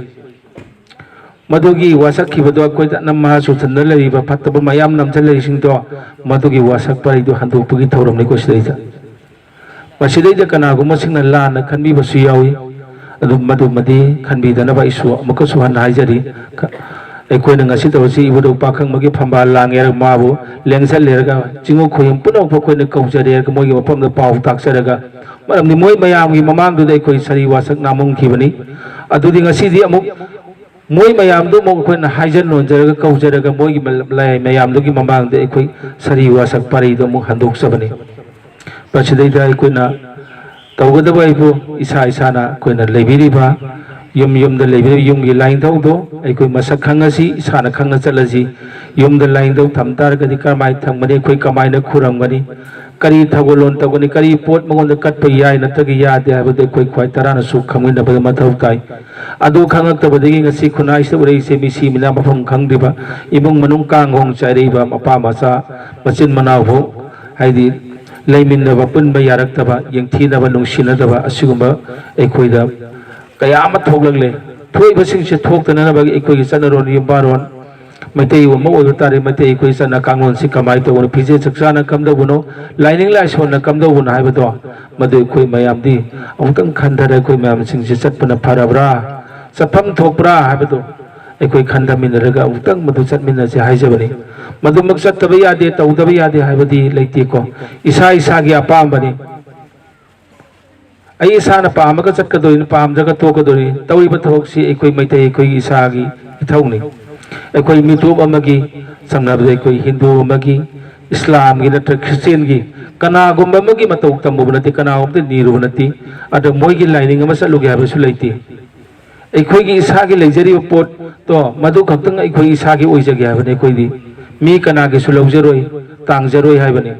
ꯃꯗꯨꯒꯤ ꯋꯥꯁꯛꯈꯤꯕꯗꯣ ꯑꯩꯈꯣꯏꯗ ꯅꯝꯃ ꯆꯨꯁꯟꯅ ꯂꯩꯔꯤꯕ ꯐꯠꯇꯕ ꯃꯌꯥꯝ ꯅꯝꯁꯤꯜꯂꯛꯏꯁꯤꯡꯗꯣ ꯃꯗꯨꯒꯤ ꯋꯥꯁꯛ ꯄꯔꯤꯗꯣ ꯍꯟꯗꯣꯛꯄꯒꯤ ꯊꯧꯔꯝꯅꯤꯀꯣ ꯁꯤꯗꯩꯗ꯫ ꯃꯁꯤꯗꯩꯗ ꯀꯅꯥꯒꯨꯝꯕꯁꯤꯡꯅ ꯂꯥꯟꯅ ꯈꯟꯕꯤꯕꯁꯨ ꯌꯥꯎꯏ꯫ ꯑꯗꯨ ꯃꯗꯨꯃꯗꯤ ꯈꯟꯕꯤꯗꯅꯕ ꯑꯩꯁꯨ ꯑꯃꯨꯛꯀꯁꯨ ꯍꯟꯅ ꯍꯥꯏꯖꯔꯤ꯫ ꯈ-, ꯑꯩꯈꯣꯏꯅ ꯉꯁꯤ ꯇꯧꯔꯤꯁꯤ ꯏꯕꯨꯙꯧ ꯄꯥꯈꯪꯕꯒꯤ ꯐꯝꯕꯥꯜ ꯂꯥꯡꯉꯦ ꯍꯥꯏꯔꯒ ꯃꯥꯕꯨ ꯂꯦꯡꯁꯜꯂꯦ ꯍꯥꯏꯔꯒ ꯆꯤꯡꯉꯨ ꯈꯣꯏꯔꯨꯝ ꯄꯨꯝꯅꯃꯛꯄꯨ ꯑꯩꯈꯣꯏꯅ ꯀꯧꯖꯔꯦ ꯍꯥꯏꯔꯒ ꯃꯣꯏꯒꯤ ꯃꯐꯝꯗ ꯄꯥꯎ ꯇꯥꯛꯆꯔꯒ, ꯃꯔꯝꯗꯤ ꯃꯣꯏ ꯃꯌꯥꯝꯒꯤ ꯃꯃꯥꯡꯗꯨꯗ ꯑꯩꯈꯣꯏ ꯁꯥꯔꯤ ꯋꯥꯁꯛ ꯅꯥꯃꯨꯡꯈꯤꯕꯅꯤ꯫ ꯑꯗꯨꯗꯤ ꯉꯁꯤꯗꯤ ꯑꯃꯨꯛ ꯃꯣꯏ ꯃꯌꯥꯝꯗꯨ ꯑꯃꯨꯛ ꯑꯩꯈꯣꯏꯅ ꯍꯥꯏꯖꯟ ꯂꯣꯟꯖꯔꯒ ꯀꯧꯖꯔꯒ ꯃꯣꯏꯒꯤ ꯃ-, ꯂꯥꯏ ꯃꯌꯥꯝꯗꯨꯒꯤ ꯃꯃꯥꯡꯗ ꯑꯩꯈꯣꯏ ꯁꯥꯔꯤ ꯋꯥꯁꯛ ꯄꯔꯤꯗꯨ ꯑꯃꯨꯛ ꯍꯟꯗꯣꯛꯆꯕꯅꯤ꯫ ꯃꯁꯤꯗꯩꯗ ꯑꯩꯈꯣꯏꯅ ꯇꯧꯒꯗꯕ ꯍꯥꯏꯕꯨ ꯏꯁꯥ ꯏꯁꯥꯅ ꯑꯩꯈꯣꯏꯅ ꯂꯩꯕꯤꯔꯤꯕ ꯌꯨꯝ ꯌꯨꯝꯗ ꯂꯩꯕꯤꯔꯤꯕ ꯌꯨꯝꯒꯤ ꯂꯥꯏꯅꯤꯡꯊꯧꯗꯣ ꯑꯩꯈꯣꯏ ꯃꯁꯛ ꯈꯪꯉꯁꯤ, ꯏꯁꯥꯅ ꯈꯪꯅ ꯆꯠꯂꯁꯤ꯫ ꯌꯨꯝꯗ ꯂꯥꯏꯅꯤꯡꯊꯧ ꯊꯝ ꯇꯥꯔꯒꯗꯤ ꯀꯔꯝꯍꯥꯏꯅ ꯊꯝꯒꯅꯤ, ꯑꯩꯈꯣꯏ ꯀꯃꯥꯏꯅ ꯈꯨꯔꯝꯒꯅꯤ, ꯀꯔꯤ ꯊꯧꯒꯜꯂꯣꯟ ꯇꯧꯒꯅꯤ, ꯀꯔꯤ ꯄꯣꯠ ꯃꯉꯣꯟꯗ ꯀꯠꯄ ꯌꯥꯏ ꯅꯠꯇ꯭ꯔꯒ ꯌꯥꯗꯦ ꯍꯥꯏꯕꯗꯨ ꯑꯩꯈꯣꯏ ꯈ꯭ꯋꯥꯏ ꯇꯔꯥꯅꯁꯨ ꯈꯪꯃꯤꯟꯅꯕꯗ ꯃꯊꯧ ꯇꯥꯏ꯫ ꯑꯗꯨ ꯈꯪꯉꯛꯇꯕꯗꯒꯤ ꯉꯁꯤ ꯈꯨꯟꯅꯥꯏꯁꯤꯗ ꯎꯔꯛꯏꯁꯦ ꯃꯤꯁꯤ ꯃꯤꯅꯥ ꯃꯐꯝ ꯈꯪꯗ꯭ꯔꯤꯕ, ꯏꯃꯨꯡ ꯃꯅꯨꯡ ꯀꯥꯡ ꯍꯣꯡ ꯆꯥꯏꯔꯛꯏꯕ, ꯃꯄꯥ ꯃꯆꯥ ꯃꯆꯤꯟ ꯃꯅꯥꯎ ꯐꯥꯎ ꯍꯥꯏꯗꯤ ꯂꯩꯃꯤꯟꯅꯕ ꯄꯨꯟꯕ ꯌꯥꯔꯛꯇꯕ, ꯌꯦꯡꯊꯤꯅꯕ, ꯅꯨꯡꯁꯤꯅꯗꯕ ꯑꯁꯤꯒꯨꯝꯕ ꯑꯩꯈꯣꯏꯗ ꯀꯌꯥ ꯑꯃ ꯊꯣꯛꯂꯛꯂꯦ꯫ ꯊꯣꯛꯏꯕꯁꯤꯡꯁꯦ ꯊꯣꯛꯇꯅꯅꯕꯒꯤ ꯑꯩꯈꯣꯏꯒꯤ ꯆꯠꯅꯔꯣꯟ ꯌꯨꯝꯕꯥꯔꯣꯟ ꯃꯩꯇꯩ ꯑꯃ ꯑꯣꯏꯕ ꯇꯥꯔꯦ꯫ ꯃꯩꯇꯩ ꯑꯩꯈꯣꯏ ꯆꯠꯅ ꯀꯥꯡꯂꯣꯟꯁꯤ ꯀꯃꯥꯏꯅ ꯇꯧꯕꯅꯣ, ꯐꯤꯖꯦꯠ ꯆꯛꯆꯥꯅ ꯀꯝꯗꯧꯕꯅꯣ, ꯂꯥꯏꯅꯤꯡ ꯂꯥꯏꯁꯣꯟꯅ ꯀꯝꯗꯧꯕꯅꯣ ꯍꯥꯏꯕꯗꯣ ꯃꯗꯨ ꯑꯩꯈꯣꯏ ꯃꯌꯥꯝꯗꯤ ꯑꯃꯨꯛꯇꯪ ꯈꯟꯊꯔ ꯑꯩꯈꯣꯏ ꯃꯌꯥꯝꯁꯤꯡꯁꯦ ꯆꯠꯄꯅ ꯐꯔꯕ꯭ꯔꯥ, ꯆꯠꯐꯝ ꯊꯣꯛꯄ꯭ꯔꯥ ꯍꯥꯏꯕꯗꯣ ꯑꯩꯈꯣꯏ ꯈꯟꯊꯃꯤꯟꯅꯔꯒ ꯑꯃꯨꯛꯇꯪ ꯃꯗꯨ ꯆꯠꯃꯤꯟꯅꯁꯦ ꯍꯥꯏꯖꯕꯅꯤ꯫ ꯃꯗꯨꯃꯛ ꯆꯠꯇꯕ ꯌꯥꯗꯦ, ꯇꯧꯗꯕ ꯌꯥꯗꯦ ꯍꯥꯏꯕꯗꯤ ꯂꯩꯇꯦꯀꯣ꯫ ꯏꯁꯥ ꯏꯁꯥꯒꯤ ꯑꯄꯥꯝꯕꯅꯤ꯫ ꯑꯩ ꯏꯁꯥꯅ ꯄꯥꯝꯃꯒ ꯆꯠꯀꯗꯣꯏꯅꯤ, ꯄꯥꯝꯗ꯭ꯔꯒ ꯇꯣꯛꯀꯗꯣꯏꯅꯤ꯫ ꯇꯧꯔꯤꯕ ꯊꯕꯛꯁꯤ ꯑꯩꯈꯣꯏ ꯃꯩꯇꯩ ꯑꯩꯈꯣꯏꯒꯤ ꯏꯁꯥꯒꯤ ꯏꯊꯧꯅꯤ꯫ ꯑꯩꯈꯣꯏ ꯃꯤꯇꯣꯞ ꯑꯃꯒꯤ, ꯁꯝꯅ ꯍꯥꯏꯔꯕꯗ ꯑꯩꯈꯣꯏ ꯍꯤꯟꯗꯨ ꯑꯃꯒꯤ, ꯏꯁꯂꯥꯝꯒꯤ ꯅꯠꯇ꯭ꯔꯒ ꯈ꯭ꯔꯤꯁꯇꯦꯟꯒꯤ ꯀꯅꯥꯒꯨꯝꯕ ꯑꯃꯒꯤ ꯃꯇꯧ ꯇꯝꯃꯨꯕ ꯅꯠꯇꯦ, ꯀꯅꯥꯒꯨꯝꯕꯗ ꯅꯤꯔꯨꯕ ꯅꯠꯇꯦ꯫ ꯑꯗ ꯃꯣꯏꯒꯤ ꯂꯥꯏꯅꯤꯡ ꯑꯃ ꯆꯠꯂꯨꯒꯦ ꯍꯥꯏꯕꯁꯨ ꯂꯩꯇꯦ꯫ ꯑꯩꯈꯣꯏꯒꯤ ꯏꯁꯥꯒꯤ ꯂꯩꯖꯔꯤꯕ ꯄꯣꯠꯇꯣ ꯃꯗꯨ ꯈꯛꯇꯪ ꯑꯩꯈꯣꯏ ꯏꯁꯥꯒꯤ ꯑꯣꯏꯖꯒꯦ ꯍꯥꯏꯕꯅꯤ꯫ ꯑꯩꯈꯣꯏꯗꯤ ꯃꯤ ꯀꯅꯥꯒꯤꯁꯨ ꯂꯧꯖꯔꯣꯏ, ꯇꯥꯡꯖꯔꯣꯏ ꯍꯥꯏꯕꯅꯤ꯫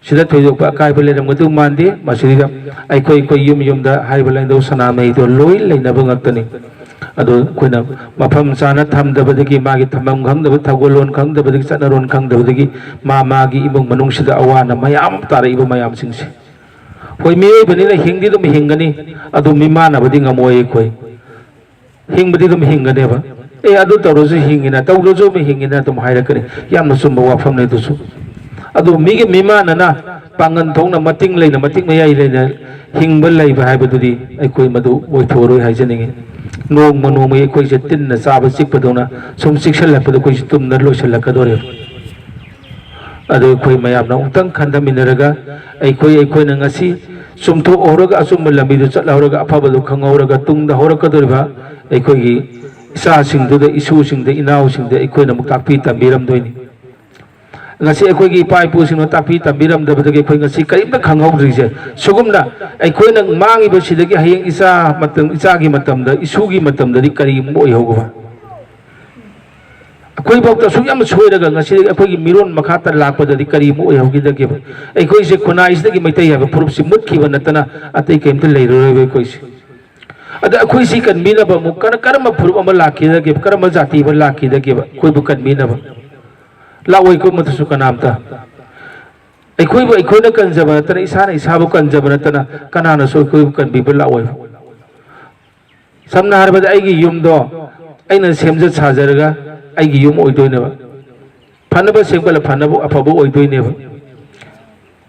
ꯁꯤꯗ ꯊꯣꯏꯗꯣꯛꯄ ꯑꯀꯥꯏꯕ ꯂꯩꯔꯝꯒꯗꯧ ꯃꯥꯟꯗꯦ꯫ ꯃꯁꯤꯗ ꯑꯩꯈꯣꯏ ꯑꯩꯈꯣꯏ ꯌꯨꯝ ꯌꯨꯝꯗ ꯍꯥꯏꯔꯤꯕ ꯂꯥꯏꯅꯤꯡꯊꯧ ꯁꯅꯥꯃꯍꯤꯗꯣ ꯂꯣꯏ ꯂꯩꯅꯕ ꯉꯥꯛꯇꯅꯤ꯫ ꯑꯗꯨ ꯑꯩꯈꯣꯏꯅ ꯃꯐꯝ ꯆꯥꯅ ꯊꯝꯗꯕꯗꯒꯤ, ꯃꯥꯒꯤ ꯊꯝꯐꯝ ꯈꯪꯗꯕ, ꯊꯧꯒꯜꯂꯣꯟ ꯈꯪꯗꯕꯗꯒꯤ, ꯆꯠꯅꯔꯣꯟ ꯈꯪꯗꯕꯗꯒꯤ ꯃꯥ ꯃꯥꯒꯤ ꯏꯃꯨꯡ ꯃꯅꯨꯡꯁꯤꯗ ꯑꯋꯥ ꯑꯅꯥ ꯃꯌꯥꯝ ꯑꯃ ꯇꯥꯔꯛꯏꯕ ꯃꯌꯥꯝꯁꯤꯡꯁꯦ꯫ ꯍꯣꯏ, ꯃꯤꯑꯣꯏꯕꯅꯤꯅ ꯍꯤꯡꯗꯤ ꯑꯗꯨꯝ ꯍꯤꯡꯒꯅꯤ, ꯑꯗꯨ ꯃꯤꯃꯥꯟꯅꯕꯗꯤ ꯉꯝꯃꯣꯏ ꯑꯩꯈꯣꯏ꯫ ꯍꯤꯡꯕꯗꯤ ꯑꯗꯨꯝ ꯍꯤꯡꯒꯅꯦꯕ꯫ "ꯑꯦ, ꯑꯗꯨ ꯇꯧꯔꯁꯨ ꯍꯤꯡꯉꯤꯅ, ꯇꯧꯗ꯭ꯔꯁꯨ ꯑꯗꯨꯝ ꯍꯤꯡꯉꯤꯅ" ꯑꯗꯨꯝ ꯍꯥꯏꯔꯛꯀꯅꯤ꯫ ꯌꯥꯝꯅ ꯆꯨꯝꯕ ꯋꯥꯐꯝꯅꯤ ꯑꯗꯨꯁꯨ꯫ ꯑꯗꯨ ꯃꯤꯒꯤ ꯃꯤꯃꯥꯟꯅꯅ ꯄꯥꯡꯒꯟ ꯊꯣꯛꯅ, ꯃꯇꯤꯡ ꯂꯩꯅ, ꯃꯇꯤꯛ ꯃꯌꯥꯏ ꯂꯩꯅ ꯍꯤꯡꯕ ꯂꯩꯕ ꯍꯥꯏꯕꯗꯨꯗꯤ ꯑꯩꯈꯣꯏ ꯃꯗꯨ ꯑꯣꯏꯊꯣꯛꯑꯔꯣꯏ ꯍꯥꯏꯖꯅꯤꯡꯉꯤ꯫ ꯅꯣꯡꯃ ꯅꯣꯡꯃꯒꯤ ꯑꯩꯈꯣꯏꯁꯦ ꯇꯤꯟꯅ ꯆꯥꯕ ꯆꯤꯛꯄꯗꯧꯅ ꯁꯨꯝ ꯆꯤꯛꯁꯜꯂꯛꯄꯗ ꯑꯩꯈꯣꯏꯁꯦ ꯇꯨꯝꯅ ꯂꯣꯏꯁꯤꯜꯂꯛꯀꯗꯧꯔꯦꯕ꯫ ꯑꯗꯨ ꯑꯩꯈꯣꯏ ꯃꯌꯥꯝꯅ ꯑꯃꯨꯛꯇꯪ ꯈꯟꯊꯃꯤꯟꯅꯔꯒ, ꯑꯩꯈꯣꯏ, ꯑꯩꯈꯣꯏꯅ ꯉꯁꯤ ꯆꯨꯝꯊꯣꯛꯍꯧꯔꯒ, ꯑꯆꯨꯝꯕ ꯂꯝꯕꯤꯗꯨ ꯆꯠꯍꯧꯔꯒ, ꯑꯐꯕꯗꯨ ꯈꯪꯍꯧꯔꯒ, ꯇꯨꯡꯗ ꯍꯧꯔꯛꯀꯗꯧꯔꯤꯕ ꯑꯩꯈꯣꯏꯒꯤ ꯏꯆꯥꯁꯤꯡꯗꯨꯗ, ꯏꯁꯨꯁꯤꯡꯗ, ꯏꯅꯥꯎꯁꯤꯡꯗ ꯑꯩꯈꯣꯏꯅ ꯑꯃꯨꯛ ꯇꯥꯛꯄꯤ ꯇꯝꯕꯤꯔꯝꯗꯣꯏꯅꯤ꯫ ꯉꯁꯤ ꯑꯩꯈꯣꯏꯒꯤ ꯏꯄꯥ ꯏꯄꯨꯁꯤꯡꯅ ꯇꯥꯛꯄꯤ ꯇꯝꯕꯤꯔꯝꯗꯕꯗꯒꯤ ꯑꯩꯈꯣꯏ ꯉꯁꯤ ꯀꯔꯤꯝꯇ ꯈꯪꯍꯧꯗ꯭ꯔꯤꯁꯦ꯫ ꯁꯨꯒꯨꯝꯅ ꯑꯩꯈꯣꯏꯅ ꯃꯥꯡꯉꯤꯕꯁꯤꯗꯒꯤ ꯍꯌꯦꯡ ꯏꯆꯥ ꯃꯇꯝ, ꯏꯆꯥꯒꯤ ꯃꯇꯝꯗ, ꯏꯁꯨꯒꯤ ꯃꯇꯝꯗꯗꯤ ꯀꯔꯤ ꯑꯃꯨꯛ ꯑꯣꯏꯍꯧꯒꯕ? ꯑꯩꯈꯣꯏꯐꯥꯎꯗ ꯑꯁꯨꯛ ꯌꯥꯝ ꯁꯣꯏꯔꯒ ꯉꯁꯤ ꯑꯩꯈꯣꯏꯒꯤ ꯃꯤꯔꯣꯟ ꯃꯈꯥ ꯇ ꯂꯥꯛꯄꯗꯗꯤ ꯀꯔꯤ ꯑꯃꯨꯛ ꯑꯣꯏꯍꯧꯈꯤꯗꯒꯦꯕ? ꯑꯩꯈꯣꯏꯁꯦ ꯈꯨꯟꯅꯥꯏꯁꯤꯗꯒꯤ ꯃꯩꯇꯩ ꯍꯥꯏꯕ ꯐꯨꯔꯨꯞꯁꯤ ꯃꯨꯠꯈꯤꯕ ꯅꯠꯇꯅ ꯑꯇꯩ ꯀꯔꯤꯝꯇ ꯂꯩꯔꯔꯣꯏꯕ ꯑꯩꯈꯣꯏꯁꯦ꯫ ꯑꯗ ꯑꯩꯈꯣꯏ ꯁꯤ ꯀꯟꯕꯤꯅꯕ ꯑꯃꯨꯛ ꯀꯔ-, ꯀꯔꯝꯕ ꯐꯨꯔꯨꯞ ꯑꯃ ꯂꯥꯛꯈꯤꯗꯒꯦꯕ? ꯀꯔꯝꯕ ꯖꯥꯇꯤ ꯑꯃ ꯂꯥꯛꯈꯤꯗꯒꯦꯕ ꯑꯩꯈꯣꯏꯕꯨ ꯀꯟꯕꯤꯅꯕ? ꯂꯥꯛꯑꯣꯏꯀꯣ ꯃꯗꯨꯁꯨ ꯀꯅꯥꯝꯇ꯫ ꯑꯩꯈꯣꯏꯕꯨ ꯑꯩꯈꯣꯏꯅ ꯀꯟꯖꯕ ꯅꯠꯇꯅ, ꯏꯁꯥꯅ ꯏꯁꯥꯕꯨ ꯀꯟꯖꯕ ꯅꯠꯇꯅ ꯀꯅꯥꯅꯁꯨ ꯑꯩꯈꯣꯏꯕꯨ ꯀꯟꯕꯤꯕ ꯂꯥꯛꯑꯣꯏꯕ꯫ ꯁꯝꯅ ꯍꯥꯏꯔꯕꯗ ꯑꯩꯒꯤ ꯌꯨꯝꯗꯣ ꯑꯩꯅ ꯁꯦꯝꯖ ꯁꯥꯖꯔꯒ ꯑꯩꯒꯤ ꯌꯨꯝ ꯑꯣꯏꯗꯣꯏꯅꯦꯕ꯫ ꯐꯅꯕ ꯁꯦꯝꯒꯠꯂ ꯐꯅꯕ, ꯑꯐꯕ ꯑꯣꯏꯗꯣꯏꯅꯦꯕ꯫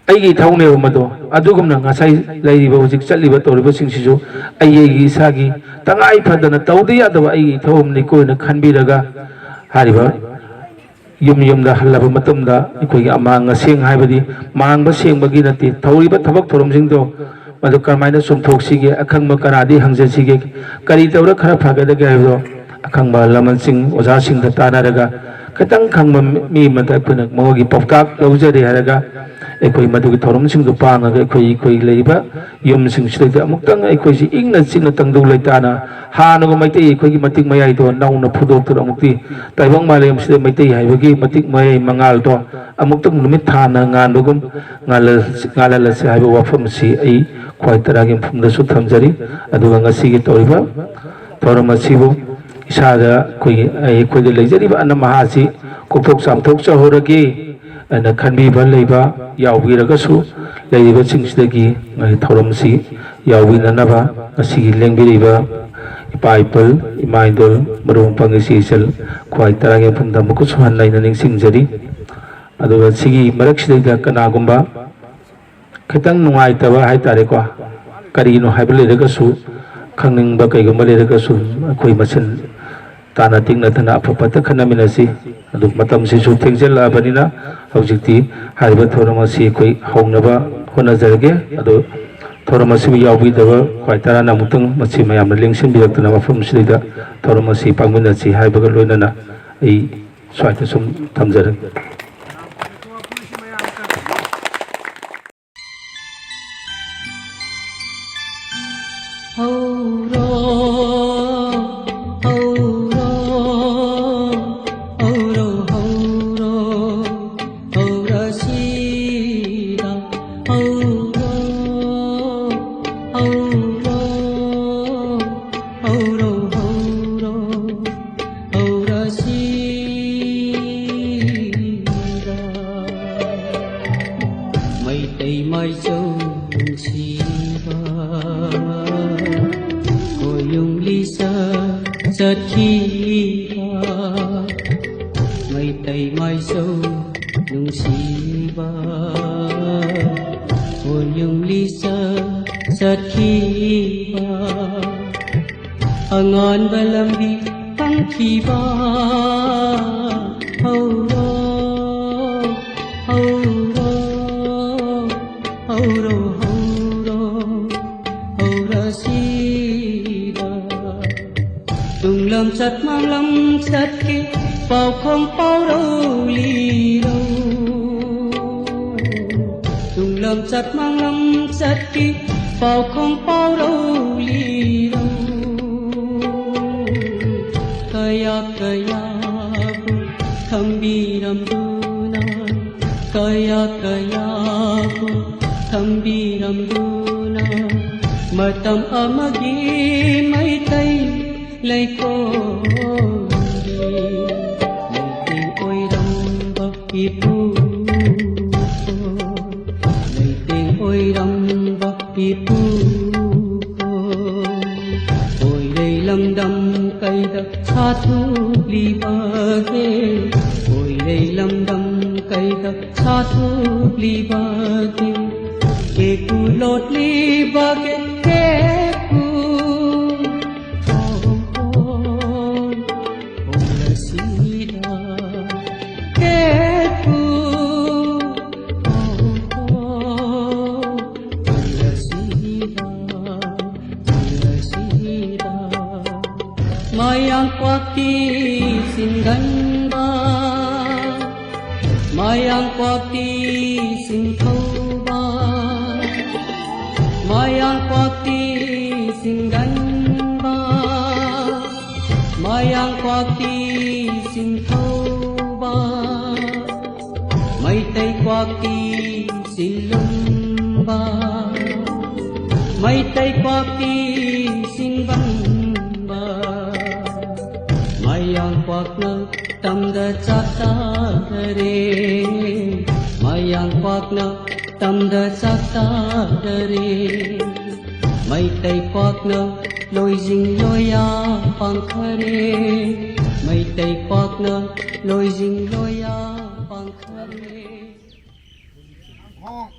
ꯑꯩꯒꯤ ꯏꯊꯧꯅꯦꯕ ꯃꯗꯣ꯫ ꯑꯗꯨꯒꯨꯝꯅ ꯉꯁꯥꯏ ꯂꯩꯔꯤꯕ, ꯍꯧꯖꯤꯛ ꯆꯠꯂꯤꯕ, ꯇꯧꯔꯤꯕꯁꯤꯡꯁꯤꯁꯨ ꯑꯩ ꯑꯩꯒꯤ ꯏꯁꯥꯒꯤ ꯇꯉꯥꯏ ꯐꯗꯅ ꯇꯧꯗ ꯌꯥꯗꯕ ꯑꯩꯒꯤ ꯏꯊꯧ ꯑꯃꯅꯤꯀꯣ ꯍꯥꯏꯅ ꯈꯟꯕꯤꯔꯒ ꯍꯥꯏꯔꯤꯕ ꯌꯨꯝ ꯌꯨꯝꯗ ꯍꯜꯂꯕ ꯃꯇꯨꯡꯗ ꯑꯩꯈꯣꯏꯒꯤ ꯑꯃꯥꯡ ꯑꯁꯦꯡ ꯍꯥꯏꯕꯗꯤ ꯃꯥꯡꯕ ꯁꯦꯡꯕꯒꯤ ꯅꯠꯇꯦ, ꯇꯧꯔꯤꯕ ꯊꯕꯛ ꯊꯧꯔꯝꯁꯤꯡꯗꯣ ꯃꯗꯨ ꯀꯔꯝꯍꯥꯏꯅ ꯆꯨꯝꯊꯣꯛꯁꯤꯒꯦ, ꯑꯈꯪꯕ ꯀꯅꯥꯗꯒꯤ ꯍꯪꯖꯁꯤꯒꯦ, ꯀꯔꯤ ꯇꯧꯔ ꯈꯔ ꯐꯒꯗꯒꯦ ꯍꯥꯏꯕꯗꯣ ꯑꯈꯪꯕ ꯂꯃꯟꯁꯤꯡ, ꯑꯣꯖꯥꯁꯤꯡꯗ ꯇꯥꯟꯅꯔꯒ ꯈꯤꯇꯪ ꯈꯪꯕ ꯃꯤ ꯑꯃꯗ ꯑꯩꯈꯣꯏꯅ ꯃꯉꯣꯟꯒꯤ ꯄꯥꯎꯇꯥꯛ ꯂꯧꯖꯔꯦ ꯍꯥꯏꯔꯒ ꯑꯩꯈꯣꯏ ꯃꯗꯨꯒꯤ ꯊꯧꯔꯝꯁꯤꯡꯗꯨ ꯄꯥꯡꯉꯒ ꯑꯩꯈꯣꯏ, ꯑꯩꯈꯣꯏ ꯂꯩꯔꯤꯕ ꯌꯨꯝꯁꯤꯡꯁꯤꯗꯩꯗ ꯑꯃꯨꯛꯇꯪ ꯑꯩꯈꯣꯏꯁꯤ ꯏꯪꯅ ꯆꯤꯛꯅ ꯇꯪꯗꯨ ꯂꯩꯇꯥꯅ ꯍꯥꯟꯅꯒꯨꯝ ꯃꯩꯇꯩ ꯑꯩꯈꯣꯏꯒꯤ ꯃꯇꯤꯛ ꯃꯌꯥꯏꯗꯣ ꯅꯧꯅ ꯐꯨꯗꯣꯛꯇꯨꯅ ꯑꯃꯨꯛꯇꯤ ꯇꯥꯏꯕꯪ ꯃꯥꯂꯦꯝꯁꯤꯗ ꯃꯩꯇꯩ ꯍꯥꯏꯕꯒꯤ ꯃꯇꯤꯛ ꯃꯌꯥꯏ ꯃꯉꯥꯜꯗꯣ ꯑꯃꯨꯛꯇꯪ ꯅꯨꯃꯤꯠ ꯊꯥꯅ ꯉꯥꯟꯕꯒꯨꯝ ꯉꯥꯜꯍꯜ-, ꯉꯥꯜꯍꯜꯂꯁꯤ ꯍꯥꯏꯕ ꯋꯥꯐꯝꯁꯤ ꯑꯩ ꯈ꯭ꯋꯥꯏ ꯇꯔꯥꯒꯤ ꯃꯐꯝꯗꯁꯨ ꯊꯝꯖꯔꯤ꯫ ꯑꯗꯨꯒ ꯉꯁꯤꯒꯤ ꯇꯧꯔꯤꯕ ꯊꯧꯔꯝ ꯑꯁꯤꯕꯨ ꯏꯁꯥꯗ ꯑꯩꯈꯣꯏꯒꯤ, ꯑꯩꯈꯣꯏꯗ ꯂꯩꯖꯔꯤꯕ ꯑꯅꯝ ꯑꯍꯥꯁꯤ ꯀꯣꯛꯊꯣꯛ ꯆꯥꯝꯊꯣꯛꯆꯍꯧꯔꯒꯦ ꯍꯥꯏꯅ ꯈꯟꯕꯤꯕ ꯂꯩꯕ ꯌꯥꯎꯕꯤꯔꯒꯁꯨ, ꯂꯩꯔꯤꯕꯁꯤꯡꯁꯤꯗꯒꯤ ꯊꯧꯔꯝꯁꯤ ꯌꯥꯎꯕꯤꯅꯅꯕ ꯉꯁꯤꯒꯤ ꯂꯦꯡꯕꯤꯔꯤꯕ ꯏꯄꯥ ꯏꯄꯨ, ꯏꯃꯥ ꯏꯟꯗꯣꯜ, ꯃꯔꯨꯞ ꯃꯄꯥꯡ, ꯏꯆꯦ ꯏꯆꯜ ꯈ꯭ꯋꯥꯏ ꯇꯔꯥꯒꯤ ꯃꯐꯝꯗ ꯑꯃꯨꯛꯀꯁꯨ ꯍꯟꯅ ꯑꯩꯅ ꯅꯤꯡꯁꯤꯡꯖꯔꯤ꯫ ꯑꯗꯨꯒ ꯁꯤꯒꯤ ꯃꯔꯛꯁꯤꯗꯩꯗ ꯀꯅꯥꯒꯨꯝꯕ ꯈꯤꯇꯪ ꯅꯨꯡꯉꯥꯏꯇꯕ ꯍꯥꯏꯇꯥꯔꯦꯀꯣ, ꯀꯔꯤꯒꯤꯅꯣ ꯍꯥꯏꯕ ꯂꯩꯔꯒꯁꯨ, ꯈꯪꯅꯤꯡꯕ ꯀꯩꯒꯨꯝꯕ ꯂꯩꯔꯒꯁꯨ, ꯑꯩꯈꯣꯏ ꯃꯁꯦꯟ ꯇꯥꯅ ꯇꯤꯛꯅꯗꯅ ꯑꯐ ꯐꯠꯇ ꯈꯟꯅꯃꯤꯟꯅꯁꯤ꯫ ꯑꯗꯨ ꯃꯇꯝꯁꯤꯁꯨ ꯊꯦꯡꯖꯤꯜꯂꯛꯑꯕꯅꯤꯅ ꯍꯧꯖꯤꯛꯇꯤ ꯍꯥꯏꯔꯤꯕ ꯊꯧꯔꯝ ꯑꯁꯤ ꯑꯩꯈꯣꯏ ꯍꯧꯅꯕ ꯍꯣꯠꯅꯖꯔꯒꯦ꯫ ꯑꯗꯣ ꯊꯧꯔꯝ ꯑꯁꯤꯕꯨ ꯌꯥꯎꯕꯤꯗꯕ ꯈ꯭ꯋꯥꯏ ꯇꯔꯥꯅ ꯑꯃꯨꯛꯇꯪ ꯃꯁꯤ ꯃꯌꯥꯝꯅ ꯂꯦꯡꯁꯤꯟꯕꯤꯔꯛꯇꯅ ꯃꯐꯝꯁꯤꯗꯩꯗ ꯊꯧꯔꯝ ꯑꯁꯤ ꯄꯥꯡꯃꯤꯟꯅꯁꯤ ꯍꯥꯏꯕꯒ ꯂꯣꯏꯅꯅ ꯑꯩ ꯁ꯭ꯋꯥꯏꯗ ꯁꯨꯝ ꯊꯝꯖꯔꯒꯦ꯫ ꯍꯧꯔꯣ, ꯍꯧꯔꯣ, ꯍꯧꯔꯣ, ꯍꯧꯔꯣ, ꯍꯧꯔꯁꯤꯗ, ꯍꯧꯔꯣ, ꯍꯧꯔꯣ, ꯍꯧꯔꯣ, ꯍꯧꯔꯣ, ꯍꯧꯔꯁꯤꯗ꯫ ꯃꯩꯇꯩ ꯃꯥꯏꯆꯧ ꯅꯨꯡꯁꯤꯕ ꯀꯣꯌꯨꯝꯂꯤ ꯆꯠꯈꯤꯕ, ꯃꯩꯇꯩ ꯃꯥꯏꯆꯧ ꯅꯨꯡꯁꯤꯕ ꯀꯣꯌꯨꯝꯂꯤ ꯆꯠꯈꯤꯕ, ꯑꯉꯥꯟꯕ ꯂꯝꯕꯤ ꯐꯪꯈꯤꯕ꯫ ꯍꯧꯔꯣ, ꯍꯧꯔꯣ, ꯍꯧꯔꯣ, ꯍꯧꯔꯣ, ꯍꯧꯔꯁꯤꯗ꯫ ꯇꯨꯡꯂꯝꯆꯠ ꯃꯥꯡꯂꯝꯆꯠꯀꯤ ꯄꯥꯎꯈꯣꯡ ꯄꯥꯎꯔꯧ ꯂꯤꯔꯣ꯫ ꯂꯝꯆꯠ ꯃꯥꯡꯂꯝꯆꯠꯀꯤ ꯄꯥꯎꯈꯣꯡ ꯄꯥꯎꯔꯧ ꯂꯤꯔꯣ꯫ ꯀꯌꯥ ꯀꯌꯥꯕꯨ ꯊꯝꯕꯤꯔꯝꯗꯨꯅ, ꯀꯌꯥ ꯀꯌꯥꯕꯨ ꯊꯝꯕꯤꯔꯝꯗꯨꯅ, ꯃꯇꯝ ꯑꯃꯒꯤ ꯃꯩꯇꯩ ꯂꯩꯀꯣꯜꯒꯤ ꯂꯩꯇꯦꯡ ꯑꯣꯏꯔꯝꯕ ꯏꯄꯨ, ꯂꯩꯇꯦꯡ ꯑꯣꯏꯔꯝꯕ ꯏꯄꯨ꯫ ꯄꯣꯏꯔꯩ ꯂꯝꯗꯝ ꯀꯩꯗ ꯁꯥꯊꯨꯂꯤꯕꯒꯦ? ꯄꯣꯏꯔꯩ ꯂꯝꯗꯝ ꯀꯩꯗ ꯁꯥꯊꯨꯂꯤꯕꯒꯦ? ꯀꯦꯀꯨ ꯂꯣꯠꯂꯤꯕꯒꯦ? ꯀꯦꯀꯨ ꯍꯣꯡꯂꯁꯤꯗ, ꯀꯦꯀꯨ ꯍꯣꯡꯂꯁꯤꯗ, ꯍꯣꯡꯂꯁꯤꯗ꯫ ꯃꯌꯥꯡ ꯀ꯭ꯋꯥꯛꯇꯤ ꯁꯤꯡꯒꯟꯕ, ꯃꯌꯥꯡ ꯀ꯭ꯋꯥꯛꯇꯤ ꯁꯤꯡꯊꯧꯕ, ꯃꯌꯥꯡ ꯀ꯭ꯋꯥꯛꯇꯤ ꯁꯤꯡꯒꯟꯕ, ꯃꯌꯥꯡ ꯀ꯭ꯋꯥꯛꯇꯤ ꯁꯤꯡꯊꯧꯕ, ꯃꯩꯇꯩ ꯀ꯭ꯋꯥꯛꯇꯤ ꯁꯤꯜꯂꯨꯝꯕ, ꯃꯩꯇꯩ ꯀ꯭ꯋꯥꯛꯇꯤ ꯁꯤꯡꯕꯟꯕ, ꯃꯌꯥꯡ ꯀ꯭ꯋꯥꯛꯅ ꯇꯝꯗ ꯆꯥꯛ ꯆꯥꯗꯔꯦ, ꯃꯌꯥꯡ ꯀ꯭ꯋꯥꯛꯅ ꯇꯝꯗ ꯆꯥꯛ ꯆꯥꯗꯔꯦ, ꯃꯩꯇꯩ ꯀ꯭ꯋꯥꯛꯅ ꯂꯣꯏꯖꯤꯡ ꯂꯣꯌꯥ ꯄꯥꯡꯈꯔꯦ, ꯃꯩꯇꯩ ꯀ꯭ꯋꯥꯛꯅ ꯂꯣꯏꯖꯤꯡ ꯂꯣꯌꯥ ꯄꯥꯡꯈꯔꯦ꯫ ꯈꯣꯡ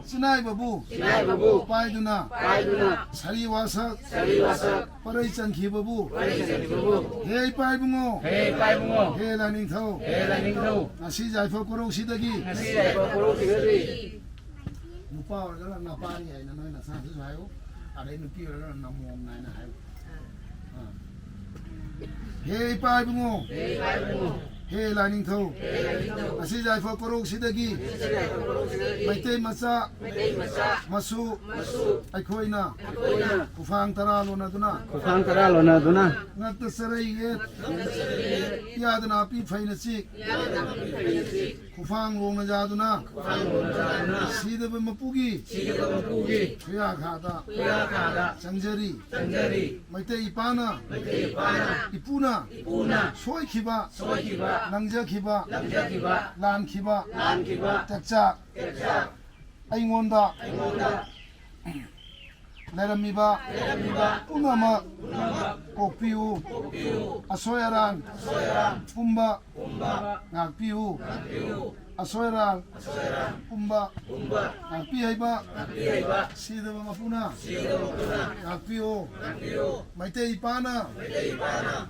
ꯆꯤꯅꯥꯏꯕꯕꯨ ꯆꯤꯅꯥꯏꯕꯕꯨ ꯄꯥꯏꯗꯨꯅ ꯄꯥꯏꯗꯨꯅ ꯁꯥꯔꯤ ꯋꯥꯁꯛ ꯁꯥꯔꯤ ꯋꯥꯁꯛ ꯄꯔꯩ ꯆꯟꯈꯤꯕꯕꯨ ꯄꯔꯩ ꯆꯟꯈꯤꯕꯕꯨ ꯍꯦ ꯏꯄꯥ ꯏꯕꯨꯡꯉꯣ ꯍꯦ ꯏꯄꯥ ꯏꯕꯨꯡꯉꯣ ꯍꯦ ꯂꯥꯏꯅꯤꯡꯊꯧ ꯍꯦ ꯂꯥꯏꯅꯤꯡꯊꯧ ꯉꯁꯤ ꯌꯥꯏꯐ ꯀꯣꯔꯧꯁꯤꯗꯒꯤ ꯉꯁꯤ ꯌꯥꯏꯐ ꯀꯣꯔꯧꯁꯤꯗꯒꯤ ꯅꯨꯄꯥ ꯑꯣꯏꯔꯒꯅ ꯅꯄꯥꯅꯤ ꯍꯥꯏꯅ ꯅꯣꯏ ꯅꯁꯥꯁꯨ ꯍꯥꯏꯌꯨ꯫ ꯑꯗꯩ ꯅꯨꯄꯤ ꯑꯣꯏꯔꯒꯅ ꯅꯃꯣꯝꯅ ꯍꯥꯏꯅ ꯍꯥꯏꯌꯨ꯫ ꯑꯥ꯫ ꯍꯦ ꯏꯄꯥ ꯏꯕꯨꯡꯉꯣ ꯍꯦ ꯏꯄꯥ ꯏꯕꯨꯡꯉꯣ ꯍꯦ ꯂꯥꯏꯅꯤꯡꯊꯧ, ꯉꯁꯤ ꯌꯥꯏꯐ ꯄꯣꯔꯧꯁꯤꯗꯒꯤ ꯃꯩꯇꯩ ꯃꯆꯥ ꯃꯁꯨ ꯑꯩꯈꯣꯏꯅ ꯈꯨꯐꯥꯡ ꯇꯔꯥ ꯂꯣꯟꯅꯗꯨꯅ, ꯈꯨꯐꯥꯡ ꯇꯔꯥ ꯂꯣꯟꯅꯗꯨꯅ, ꯉꯛꯇ ꯆꯔꯩ ꯌꯦꯠ, ꯌꯥꯗ ꯅꯥꯄꯤ ꯐꯩꯅ ꯆꯤꯛ, ꯈꯨꯐꯥꯡ ꯂꯣꯡꯅ ꯌꯥꯗꯨꯅ, ꯁꯤꯗꯕ ꯃꯄꯨꯒꯤ ꯈꯨꯌꯥ ꯈꯥꯗ ꯆꯪꯖꯔꯤ꯫ ꯃꯩꯇꯩ ꯏꯄꯥꯅ, ꯏꯄꯨꯅ ꯁꯣꯏꯈꯤꯕ ꯅꯪꯖꯈꯤꯕ, ꯂꯥꯟꯈꯤꯕ ꯆꯥꯛꯆꯥ ꯑꯩꯉꯣꯟꯗ ꯂꯩꯔꯝꯃꯤꯕ ꯄꯨꯝꯅꯃꯛ ꯀꯣꯛꯄꯤꯌꯨ꯫ ꯑꯁꯣꯏ ꯑꯔꯥꯟ ꯄꯨꯝꯕ ꯉꯥꯛꯄꯤꯌꯨ꯫ ꯑꯁꯣꯏ ꯑꯔꯥꯟ ꯄꯨꯝꯕ ꯉꯥꯛꯄꯤ ꯍꯩꯕ ꯁꯤꯗꯕ ꯃꯄꯨꯅ ꯉꯥꯛꯄꯤꯌꯨ꯫ ꯃꯩꯇꯩ ꯏꯄꯥꯅ,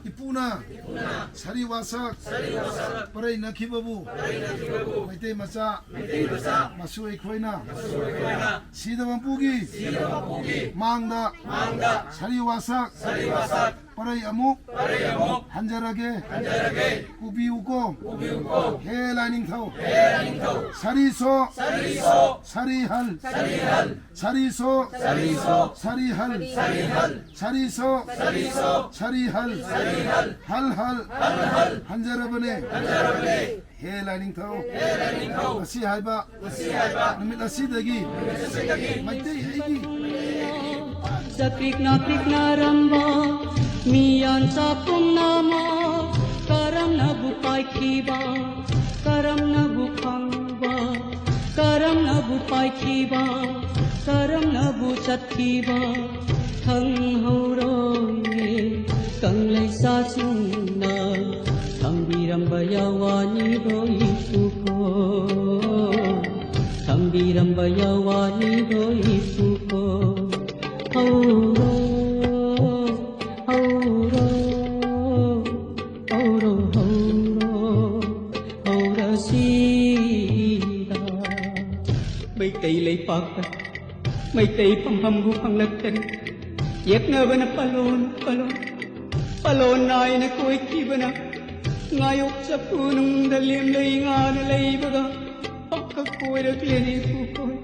ꯏꯄꯨꯅ ꯁꯔꯤ ꯋꯥꯁꯛ ꯄꯔꯩꯅꯈꯤꯕꯕꯨ ꯃꯩꯇꯩ ꯃꯆꯥ ꯃꯁꯨ ꯑꯩꯈꯣꯏꯅ ꯁꯤꯗꯕ ꯃꯄꯨꯒꯤ ꯃꯥꯡꯗ ꯁꯔꯤ ꯋꯥꯁꯛ ꯄꯔꯩ ꯑꯃꯨꯛ ꯍꯟꯖꯔꯒꯦ꯫ ꯀꯨꯕꯤꯌꯨꯀꯣ꯫ ꯍꯦ ꯂꯥꯏꯅꯤꯡꯊꯧ꯫ ꯁꯔꯤꯁꯣ꯫ ꯁꯔꯤꯍꯜ꯫ ꯁꯔꯤꯁꯣ꯫ ꯁꯔꯤꯍꯜ꯫ ꯁꯔꯤꯁꯣ꯫ ꯁꯔꯤꯍꯜ꯫ ꯍꯜ ꯍꯜ꯫ ꯍꯟꯖꯔꯕꯅꯦ꯫ ꯍꯦ ꯂꯥꯏꯅꯤꯡꯊꯧ꯫ ꯉꯁꯤ ꯍꯥꯏꯕ ꯅꯨꯃꯤꯠ ꯑꯁꯤꯗꯒꯤ ꯃꯩꯇꯩ ꯑꯩꯒꯤ ꯆꯄꯤꯛꯅ ꯄꯤꯛꯅꯔꯝꯕ ꯃꯤꯌꯥꯟꯆꯥ ꯄꯨꯝꯅꯃꯛ ꯀꯔꯝꯅꯕꯨ ꯄꯥꯏꯈꯤꯕ, ꯀꯔꯝꯅꯕꯨ ꯐꯪꯕ, ꯀꯔꯝꯅꯕꯨ ꯄꯥꯏꯈꯤꯕ, ꯀꯔꯝꯅꯕꯨ ꯆꯠꯈꯤꯕ ꯈꯪꯍꯧꯔꯣꯏꯌꯦ꯫ ꯀꯪꯂꯩꯁꯥꯁꯤꯡꯅ ꯊꯝꯕꯤꯔꯝꯕ ꯌꯥꯋꯥꯅꯤꯗꯣ ꯏꯄꯨꯀꯣ, ꯊꯝꯕꯤꯔꯝꯕ ꯌꯥꯋꯥꯅꯤꯗꯣ ꯏꯄꯨꯀꯣ꯫ ꯍꯧꯔꯣ, ꯍꯧꯔꯣ, ꯍꯧꯔꯣ, ꯍꯧꯔꯣ, ꯍꯧꯔꯁꯤꯗ꯫ ꯃꯩꯇꯩ ꯂꯩꯄꯥꯛꯇ ꯃꯩꯇꯩ ꯐꯝꯐꯝꯕꯨ ꯐꯪꯂꯛꯇꯔꯦ꯫ ꯌꯦꯛꯅꯕꯅ ꯄꯂꯣꯟ ꯄꯂꯣꯟ, ꯄꯂꯣꯟ ꯅꯥꯏꯅ ꯀꯣꯏꯈꯤꯕꯅ ꯉꯥꯌꯣꯛ ꯆꯐꯨ ꯅꯨꯡꯗ ꯂꯦꯝꯂꯩ ꯉꯥꯅ ꯂꯩꯕꯒ ꯄꯥꯛꯀ ꯀꯣꯏꯔꯛꯂꯦꯅꯦ ꯄꯨꯈꯣꯏ꯫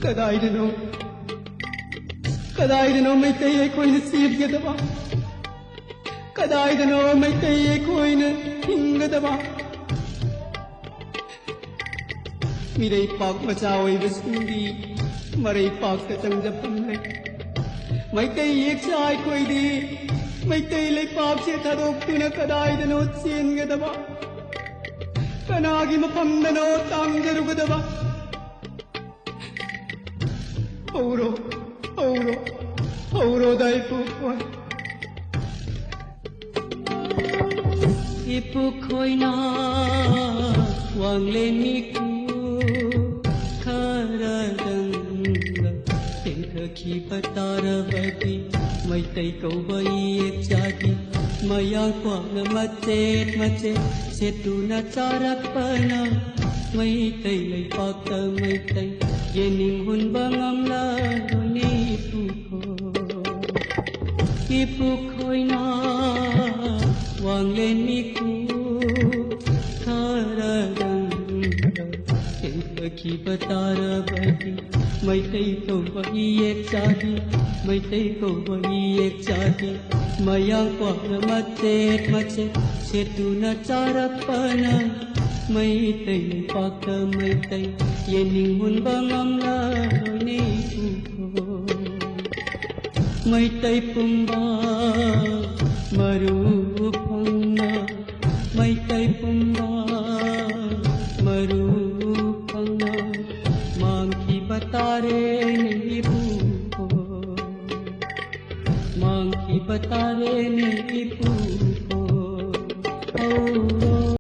ꯀꯗꯥꯏꯗꯅꯣ, ꯀꯗꯥꯏꯗꯅꯣ ꯃꯩꯇꯩ ꯑꯩꯈꯣꯏꯅ ꯆꯦꯟꯒꯗꯕ? ꯀꯗꯥꯏꯗꯅꯣ ꯃꯩꯇꯩ ꯑꯩꯈꯣꯏꯅ ꯍꯤꯡꯒꯗꯕ? ꯃꯤꯔꯩꯄꯥꯛ ꯃꯆꯥ ꯑꯣꯏꯕꯁꯤꯡꯗꯤ ꯃꯔꯩꯄꯥꯛꯇ ꯆꯪꯖꯐꯝ ꯂꯩ꯫ ꯃꯩꯇꯩ ꯌꯦꯛꯆꯥ ꯑꯩꯈꯣꯏꯗꯤ ꯃꯩꯇꯩ ꯂꯩꯄꯥꯛꯁꯦ ꯊꯥꯗꯣꯛꯇꯨꯅ ꯀꯗꯥꯏꯗꯅꯣ ꯆꯦꯟꯒꯗꯕ? ꯀꯅꯥꯒꯤ ꯃꯐꯝꯗꯅꯣ ꯇꯥꯡꯖꯔꯨꯒꯗꯕ? ꯍꯧꯔꯣ, ꯍꯧꯔꯣ, ꯍꯧꯔꯣꯗ ꯏꯄꯨꯈꯣꯏ꯫ ꯏꯄꯨꯈꯣꯏꯅ ꯋꯥꯡꯂꯦꯟ ꯃꯤꯈꯨ ꯈꯔꯗꯪ ꯇꯦꯟꯊꯈꯤꯕ ꯇꯥꯔꯕꯗꯤ, ꯃꯩꯇꯩ ꯀꯧꯕ ꯏꯌꯦꯛ ꯆꯥꯗꯤ ꯃꯌꯥꯡ ꯀ꯭ꯋꯥꯛꯅ ꯃꯆꯦꯠ ꯃꯆꯦꯠ ꯁꯦꯠꯇꯨꯅ ꯆꯥꯔꯛꯄꯅ ꯃꯩꯇꯩ ꯂꯩꯄꯥꯛꯇ ꯃꯩꯇꯩ ꯌꯦꯅꯤꯡ ꯍꯨꯟꯕ ꯉꯝꯂꯔꯣꯏꯅꯦ ꯏꯄꯨꯈꯣꯏ꯫ ꯏꯄꯨꯈꯣꯏꯅ ꯋꯥꯡꯂꯦꯟ ꯃꯤꯈꯨ ꯈꯔꯗꯪ ꯇꯦꯟꯊꯈꯤꯕ ꯇꯥꯔꯕꯗꯤ, ꯃꯩꯇꯩ ꯀꯧꯕ ꯏꯌꯦꯛ ꯆꯥꯗꯤ, ꯃꯩꯇꯩ ꯀꯧꯕ ꯏꯌꯦꯛ ꯆꯥꯗꯤ ꯃꯌꯥꯡ ꯀ꯭ꯋꯥꯛꯅ ꯃꯆꯦꯠ ꯃꯆꯦꯠ ꯁꯦꯠꯇꯨꯅ ꯆꯥꯔꯛꯄꯅ ꯃꯩꯇꯩ ꯂꯩꯄꯥꯛꯇ ꯃꯩꯇꯩ ꯌꯦꯅꯤꯡ ꯍꯨꯟꯕ ꯉꯝꯂꯔꯣꯏꯅꯦ ꯏꯄꯨꯈꯣꯏ꯫ ꯃꯩꯇꯩ ꯄꯨꯝꯕ ꯃꯔꯨ